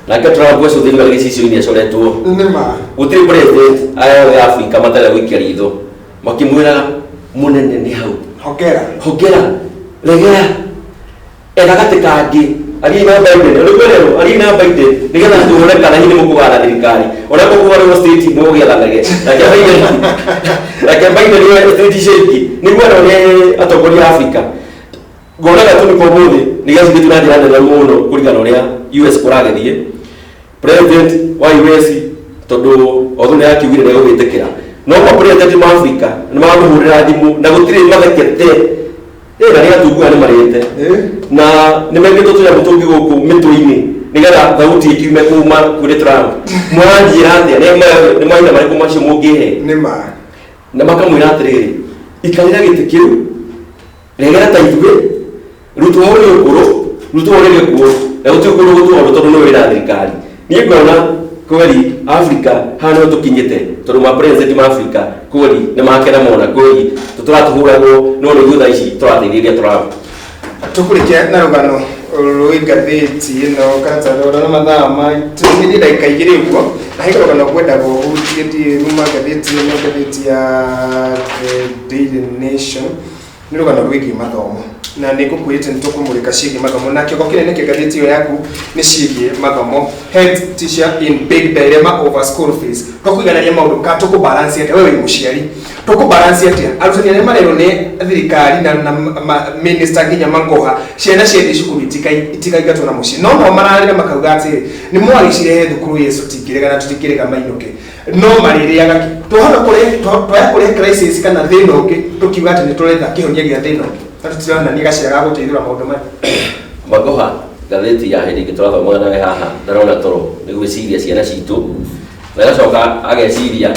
nake Trump ecũthĩrio arĩ gĩcicio-inĩ acoretwo. Nĩ ma. Gũtirĩ president aya othe a Afrika matarĩ gũikia ritho makĩmwĩraga mũnene nĩ hau. Hongera. Hongera, regera, etha gatĩ kangĩ, ariai na Biden ũrĩ kwererwo, ariai na Biden nĩgetha tuone kana hihi nĩ mũkũgana thirikari ũrĩa mũkũgarũrwo state mũgĩathanage. Nake Biden nĩwe state icio ingĩ nĩguo arore atongoria a Afrika. Ngona gatũmi ka ũmũthĩ nĩ gacindĩtwo na njĩra nene mũno kũringana na ũrĩa US kũragĩthiĩ. President wa US tondũ otho nĩ akiugire nĩ egũgĩtĩkĩra, no ma president ma Afrika nĩ maramũhũrĩra thimũ na gũtirĩ mathekete. Na nĩ atunguha nĩ marĩte na nĩ mekĩtwo tũnyamũ tũngĩ gũkũ mĩtwe-inĩ nĩgetha thauti ĩkiume kuma kũrĩ Trump. Mũranjĩra atĩa? Nĩ mahinda marĩkũ macio mũngĩhe? Nĩ ma. Na makamwĩra atĩrĩrĩ, ikarĩra gĩtĩ kĩu, regera ta ithuĩ, rutwo hau nĩ ũkũrũ, rutwo hau nĩ gĩkuũ, na gũtirĩ kũndũ gũtwarwo tondũ nĩwe wĩna thirikari. Niĩ ngona kweli Africa haha nĩho tũkinyĩte, tondũ ma president ma Africa kweli nĩ makena mona kweli tũtũratũhũragwo, no nĩ ithuĩ thaa ici tũrateithĩrĩria Trump. Tũkũrĩkia na rũgano rwĩ ngathĩti ĩno kana ta na mathaa maitũ nĩ ndagĩka 2 ũguo, na he rũgano ngwendaga ũhutie. Ndiĩ ruma ngathĩti ĩno, ngathĩti ya The Daily Nation. Nĩ rũgano rwĩgiĩ mathomo na nĩ ngũkwĩrĩte nĩ tũkũmũrĩka ciĩgiĩ mathomo, na kĩongo kĩnene kĩa ngathĩti ĩyo yaku nĩ ciĩgiĩ mathomo: "Head teacher in big dilemma over school fees." Tũkũiganania maũndũ ka tũkũ balance atĩa? We wĩ mũciari, tũkũ balance atĩa arutani arĩa marerwo nĩ thirikari na minister nginya Magoha ciana ciathiĩ cukuru itikaingatwo na mũciĩ, no no mararĩra makauga atĩrĩ, nĩ mwagĩcirehe thukuru Yesu tũtingĩrega na tũtingĩrega mainũke, no marĩrĩaga kĩ? Twahota kũrehe, twaya kũrehe crisis kana thĩna ũngĩ, tũkiuga atĩ nĩ tũretha kĩhonia gĩa thĩna ũngĩ na tũtironania gacĩra ga gũteithũra maũndũ maya. Magoha, ngathĩti ya hĩndĩ ĩngĩ tũrathomaga nawe haha, ndarona toro nĩ gwĩciria ciana citũ, na agacoka ageciria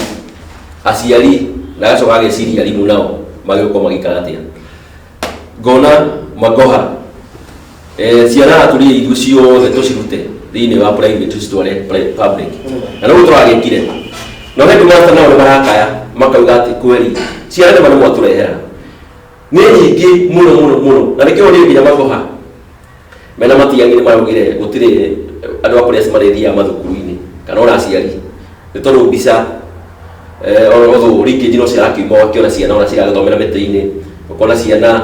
aciari, na agacoka ageciria arimũ nao magĩũka magĩikara atĩa. Ngona Magoha, ciana atũrire ithuĩ ciothe tũcirute thĩinĩ wa private tũcitware public, na nĩguo tũragĩkire. No headmaster nao nĩ marakaya makauga atĩ kweri ciana nĩ mwatũrehera nĩ nyingĩ mũno mũno mũno, na nĩkĩo rĩu nginya Magoha mena Matiang'i nĩ maraugire gũtirĩ andũ a kũrĩa marĩthiaga mathukuru-inĩ kana ona aciari, nĩ tondũ mbica although rĩngĩ no cirakiuma, ũgakĩona ciana ona ciragĩthomera mĩtĩ-inĩ, ũkona ciana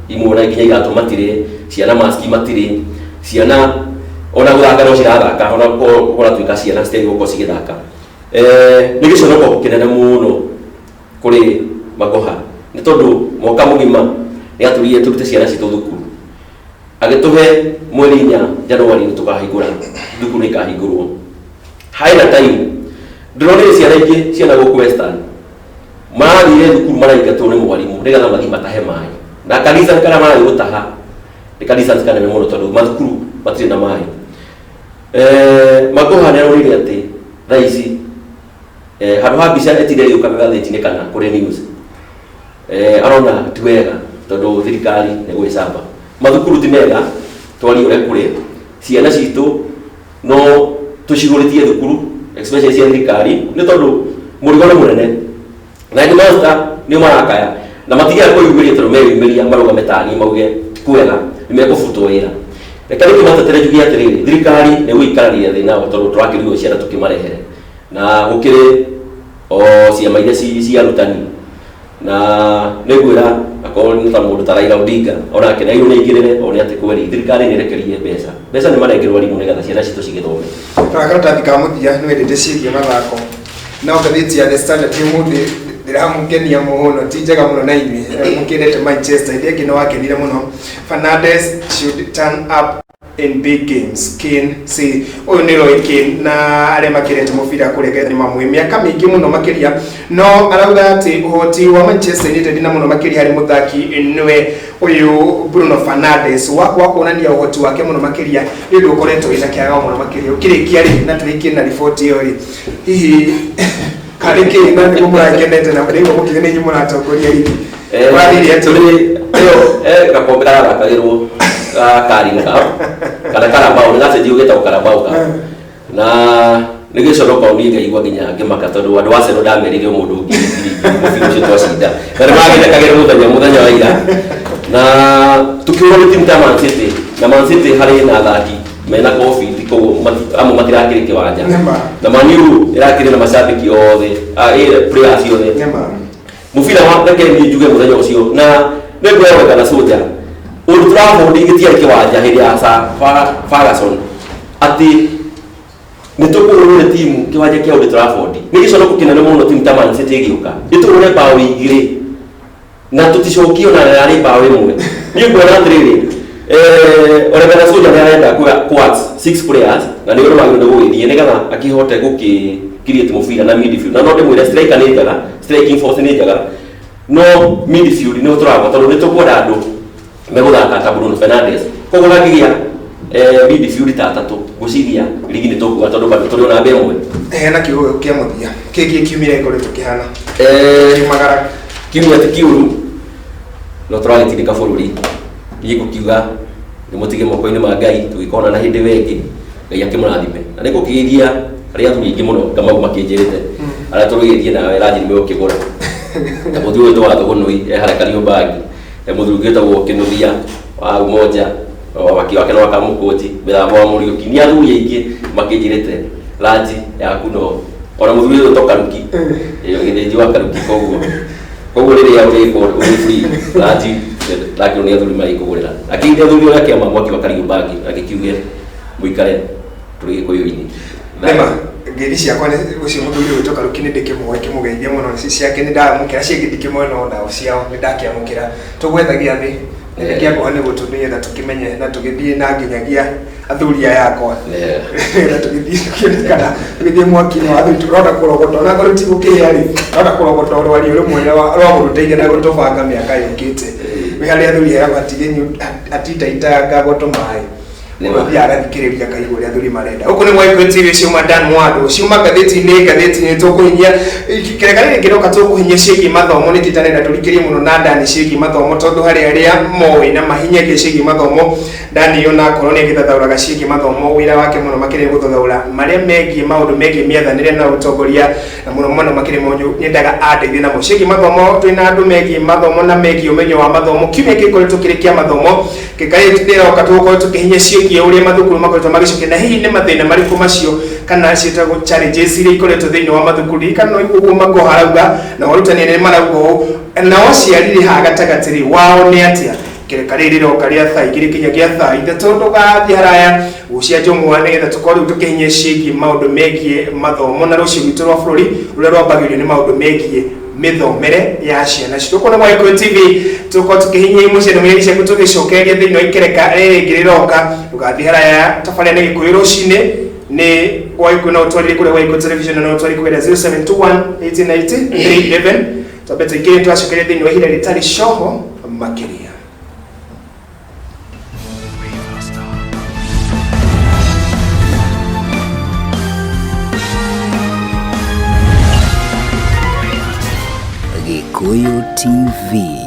imwe ona nginya iratũ matirĩ, ciana maski matirĩ, ciana ona gũthaka no cirathaka, ona kũratuĩka ciana citiagĩrĩirwo gũkorwo cigĩthaka. Nĩ gĩconoko kĩnene mũno kũrĩ Magoha, nĩ tondũ mwaka mũgima nĩ atũrire tũrute ciana citũ thukuru, agĩtũhe mweri 4 January nĩ tũkahingũra thukuru, nĩ ikahingũrwo. Harĩ na time ndĩronire ciana ingĩ, ciana gũkũ Western, marathire thukuru maraingatwo nĩ mwarimũ nĩgetha mathiĩ matahe maĩ, na kanitha karĩa marathiĩ gũtaha nĩ kanitha kanene mũno, tondũ mathukuru matirĩ na maĩ. Magoha nĩ aronire atĩ thaa ici, handũ ha mbica ĩtinde ĩgĩũka ngathĩti-inĩ kana kũrĩ news, arona ti wega, tondũ thirikari nĩ gwĩcamba mathukuru ti mega. Twarie ũrĩa kũrĩ, ciana citũ no tũcihũrĩtie thukuru, especially cia thirikari, nĩ tondũ mũrigo nĩ mũnene, na headmaster nĩo marakaya na matigaga kwĩyumĩria, tondũ meyumĩria marũgame tani mauge ti kwega nĩ mekũbutwo wĩra. Reke rĩngĩ matetere njuge atĩrĩrĩ, thirikari nĩ gũikarania thĩ nao, tondũ tũrakĩrigwo ciana tũkĩmarehere na gũkĩrĩ o ciama iria cia arutani, na nĩ ngwĩra akorwo nĩ ta mũndũ ta Raila Odinga onake na nĩ aingĩrĩre one atĩ kweri thirikari nĩ ĩrekerie mbeca, mbeca nĩ marengerwo arimũ nĩgetha ciana citũ cigĩthome. Na karatathi ka mũthia nĩ wendete ciĩgiĩ mathako, no ngathĩti ya The Standard ũmũthĩ ndĩramũkenia mũno, ti njega mũno na inyuĩ mũkĩendete Manchester. Ĩndĩ ĩngĩ nĩ wakenire mũno: "Fernandes should turn up in big games, Kane say." Ũyũ nĩ Roy Kane, na arĩa makĩrete mũbira kũrĩa Ngeretha nĩ mamũĩ mĩaka mĩingĩ mũno makĩria, no arauga atĩ ũhoti wa Manchester United na mũno makĩria harĩ mũthaki nĩwe ũyũ Bruno Fernandes wa kuonania ũhoti wake mũno makĩria, nĩ ũndũ ũkoretwo wĩna kĩagago mũno makĩria. Ũkĩrĩkia rĩ, na tũrĩkie na riboti ĩyo rĩ, hihi karĩ kĩ na nĩguo mũrakenete na rĩu mũkiuga nĩ inyuĩ mũratongoria rigi? Ũrathire atĩa? Tũrĩ ĩyo gakombe karathakagĩrwo ga Carling Cup kana Carabao, nĩ gacenjio getagwo Carabao Cup, na nĩ gĩconoko niĩ ngaigua nginya ngĩmaka, tondũ andũ a Arsenal ndamerire o mũndũ 1,000 1,000 mũbira ũcio twacinda, na nĩ magĩthekagĩra mũthenya wa ira, na tũkĩũrwo nĩ timu ta Man City, na Man City harĩ na athaki mena COVID, koguo amwe matirakĩrĩ kĩwanja. Nĩma. Na Man U ĩrakĩrĩ na macambĩki othe, players othe. Nĩma. Mũbira wa reke niĩ njuge mũthenya ũcio na nĩ ngwĩroreka Soja Old Trafford gĩtiarĩ kĩwanja hĩndĩ ya Sir Ferguson, atĩ nĩ tũkũhũrwo nĩ timu kĩwanja kĩa Old Trafford. Nĩ gĩconoko kĩnene mũno timu ta Man City ĩgĩũka ĩtũhũre bao 2 na tũticokio na yarĩ bao 1. Niĩ nguona atĩrĩrĩ, Ole Gunnar Solskjaer nĩ arenda kuwa six players, na nĩ ũndũ wagĩrĩirwo nĩ gũgĩthiĩ nĩgetha akĩhote gũkĩ create mũbira na midfield, na no ndĩmwĩre striker nĩ njega, striking force nĩ njega, no midfield nĩ tũragwa, tondũ nĩ tũkwenda andũ megũthaka ta Bruno Fernandes. Koguo hangĩgĩa midfield ta atatũ, ngwĩciria ligi nĩ tũkuga, tondũ bado tũrĩ o namba 1. Heana kiugo kĩa mũthia kĩgiĩ kiumia gĩkoretwo kĩhana kiumagara. Kiumia ti kiũru, no tũragĩtindĩka bũrũri. Niĩ ngũkiuga nĩ mũtige moko-inĩ ma Ngai, tũgĩkona na hĩndĩ ĩyo ĩngĩ. Ngai akĩmũrathime, na nĩ ngũkĩgeithia arĩa athuri aingĩ mũno Kamau makĩnjĩrĩte arĩa tũrũgĩtie nawe ranji nĩ ũkĩgũra ta mũthuri ũyũ wa Thũgũnũi e harĩa Kariũmbangi, e mũthuri ũngĩ wĩtagwo Kĩnũthia wa Umoja waki wake no akamũkũnji mĩthambo wa Mũriũki. Nĩ athuri aingĩ makĩnjĩrĩte ranji yaku, no ona mũthuri ũyũ to Karuki ĩyo gĩthĩnji wa Karuki. Koguo rĩrĩa ũrĩkorwo ũrĩ free ranji. Lakini nĩ athuri marĩkũgũrĩra lakini nĩ athuri ũrĩa kĩama mwaki wa Kariobangi agĩkiuge mũikare tũrĩ Gĩkũyũ-inĩ. Nĩma ngeithi ciakwa nĩ ũcio mũthuri ũgwĩtwo Karuki nĩ ndĩkĩmũĩ kĩmũgeithia mũno ciake nĩ ndamũkĩra ciangĩ ndikĩmũĩ no nao ciao nĩ ndakĩamũkĩra tũgwethagia thĩ nĩkĩakwa nĩ gũtũ nĩgetha tũkĩmenye na tũgĩthiĩ na nginyagia athuri aya akwa nĩgetha tũgĩthiĩ tũkĩonekana tũgĩthiĩ mwaki-inĩ wa athuri tũrona kũrogota ona korwo ti gũkĩhĩa rĩ tũrona kũrogota rwario rũmwe rwa gũtũteithia na gũtũbanga mĩaka yũkĩte wĩ harĩa athuri aya hatitaitanga goto maĩ. Nĩ ma. Ũthiaga agathikĩrĩria akaigua ũrĩa athuri marenda. Gũkũ nĩ gwa Gĩkũyũ TV, ciuma Dan Mwandũ, ciuma ngathĩti-inĩ ngathĩti-inĩ tũkũhinyia kĩreka rĩrĩ kĩroka tũkũhinyia ciĩgiĩ mathomo. Nĩ titanenda tũrikĩrie mũno na Dani ciĩgiĩ mathomo tondũ harĩ arĩa moĩ na mahinyagia ciĩgiĩ mathomo. Dani ona akorwo nĩ agĩthathaũraga ciĩgiĩ mathomo, wĩra wake mũno makĩria nĩ gũthathaũra marĩa megiĩ maũndũ megiĩ mĩathanĩre na ũtongoria, na mũno mũno makĩria mo nyendaga andeithie namo ciĩgiĩ mathomo. Twĩna andũ megiĩ mathomo na megiĩ ũmenyo wa mathomo. Kiumia gĩkoretwo kĩrĩ kĩa mathomo kĩkarĩ tĩroka tũgũkorwo tũkĩhinya ciĩgiĩ ũrĩa mathukuru makoretwo magĩcokia na hihi nĩ mathĩna marĩkũ macio kana ciĩtagwo challenges iria ikoretwo thĩinĩ wa mathukuru. Ririkana ũguo Magoha arauga na arutani anene marauga ũũ, nao aciari rĩ haha gatagatĩ rĩ wao nĩ atĩa? Kĩreka rĩrĩ rĩroka rĩa thaa 2 nginyagia thaa 3 ndũgathiĩ haraya gucia njũng'wa nĩgetha tũkorwo rĩu tũkĩhinyia ciĩgiĩ maũndũ megiĩ mathomo na rũciũ rwitũ rwa bũrũri rũrĩa rwambagĩrĩrio nĩ maũndũ megiĩ mĩthomere ya ciana citũ. Kũna gwa Gĩkũyũ TV tũkorwo tũkĩhinyia imwe cia ndũmĩrĩri ciaku tũgĩcokereria thĩinĩ wa ikereka rĩrĩ rĩngĩ rĩroka. Ndũgathiĩ haraya, tabarĩra nĩ Gĩkũyũ rũcinĩ nĩ gwa Gĩkũyũ, no ũtwarire kũrĩa gwa Gĩkũyũ Television na no ũtwarire kũgerera 0721 1890 311. Twambe tũingĩre twacokeria thĩinĩ wa ihinda rĩtarĩ coho makĩria. Gikuyu TV.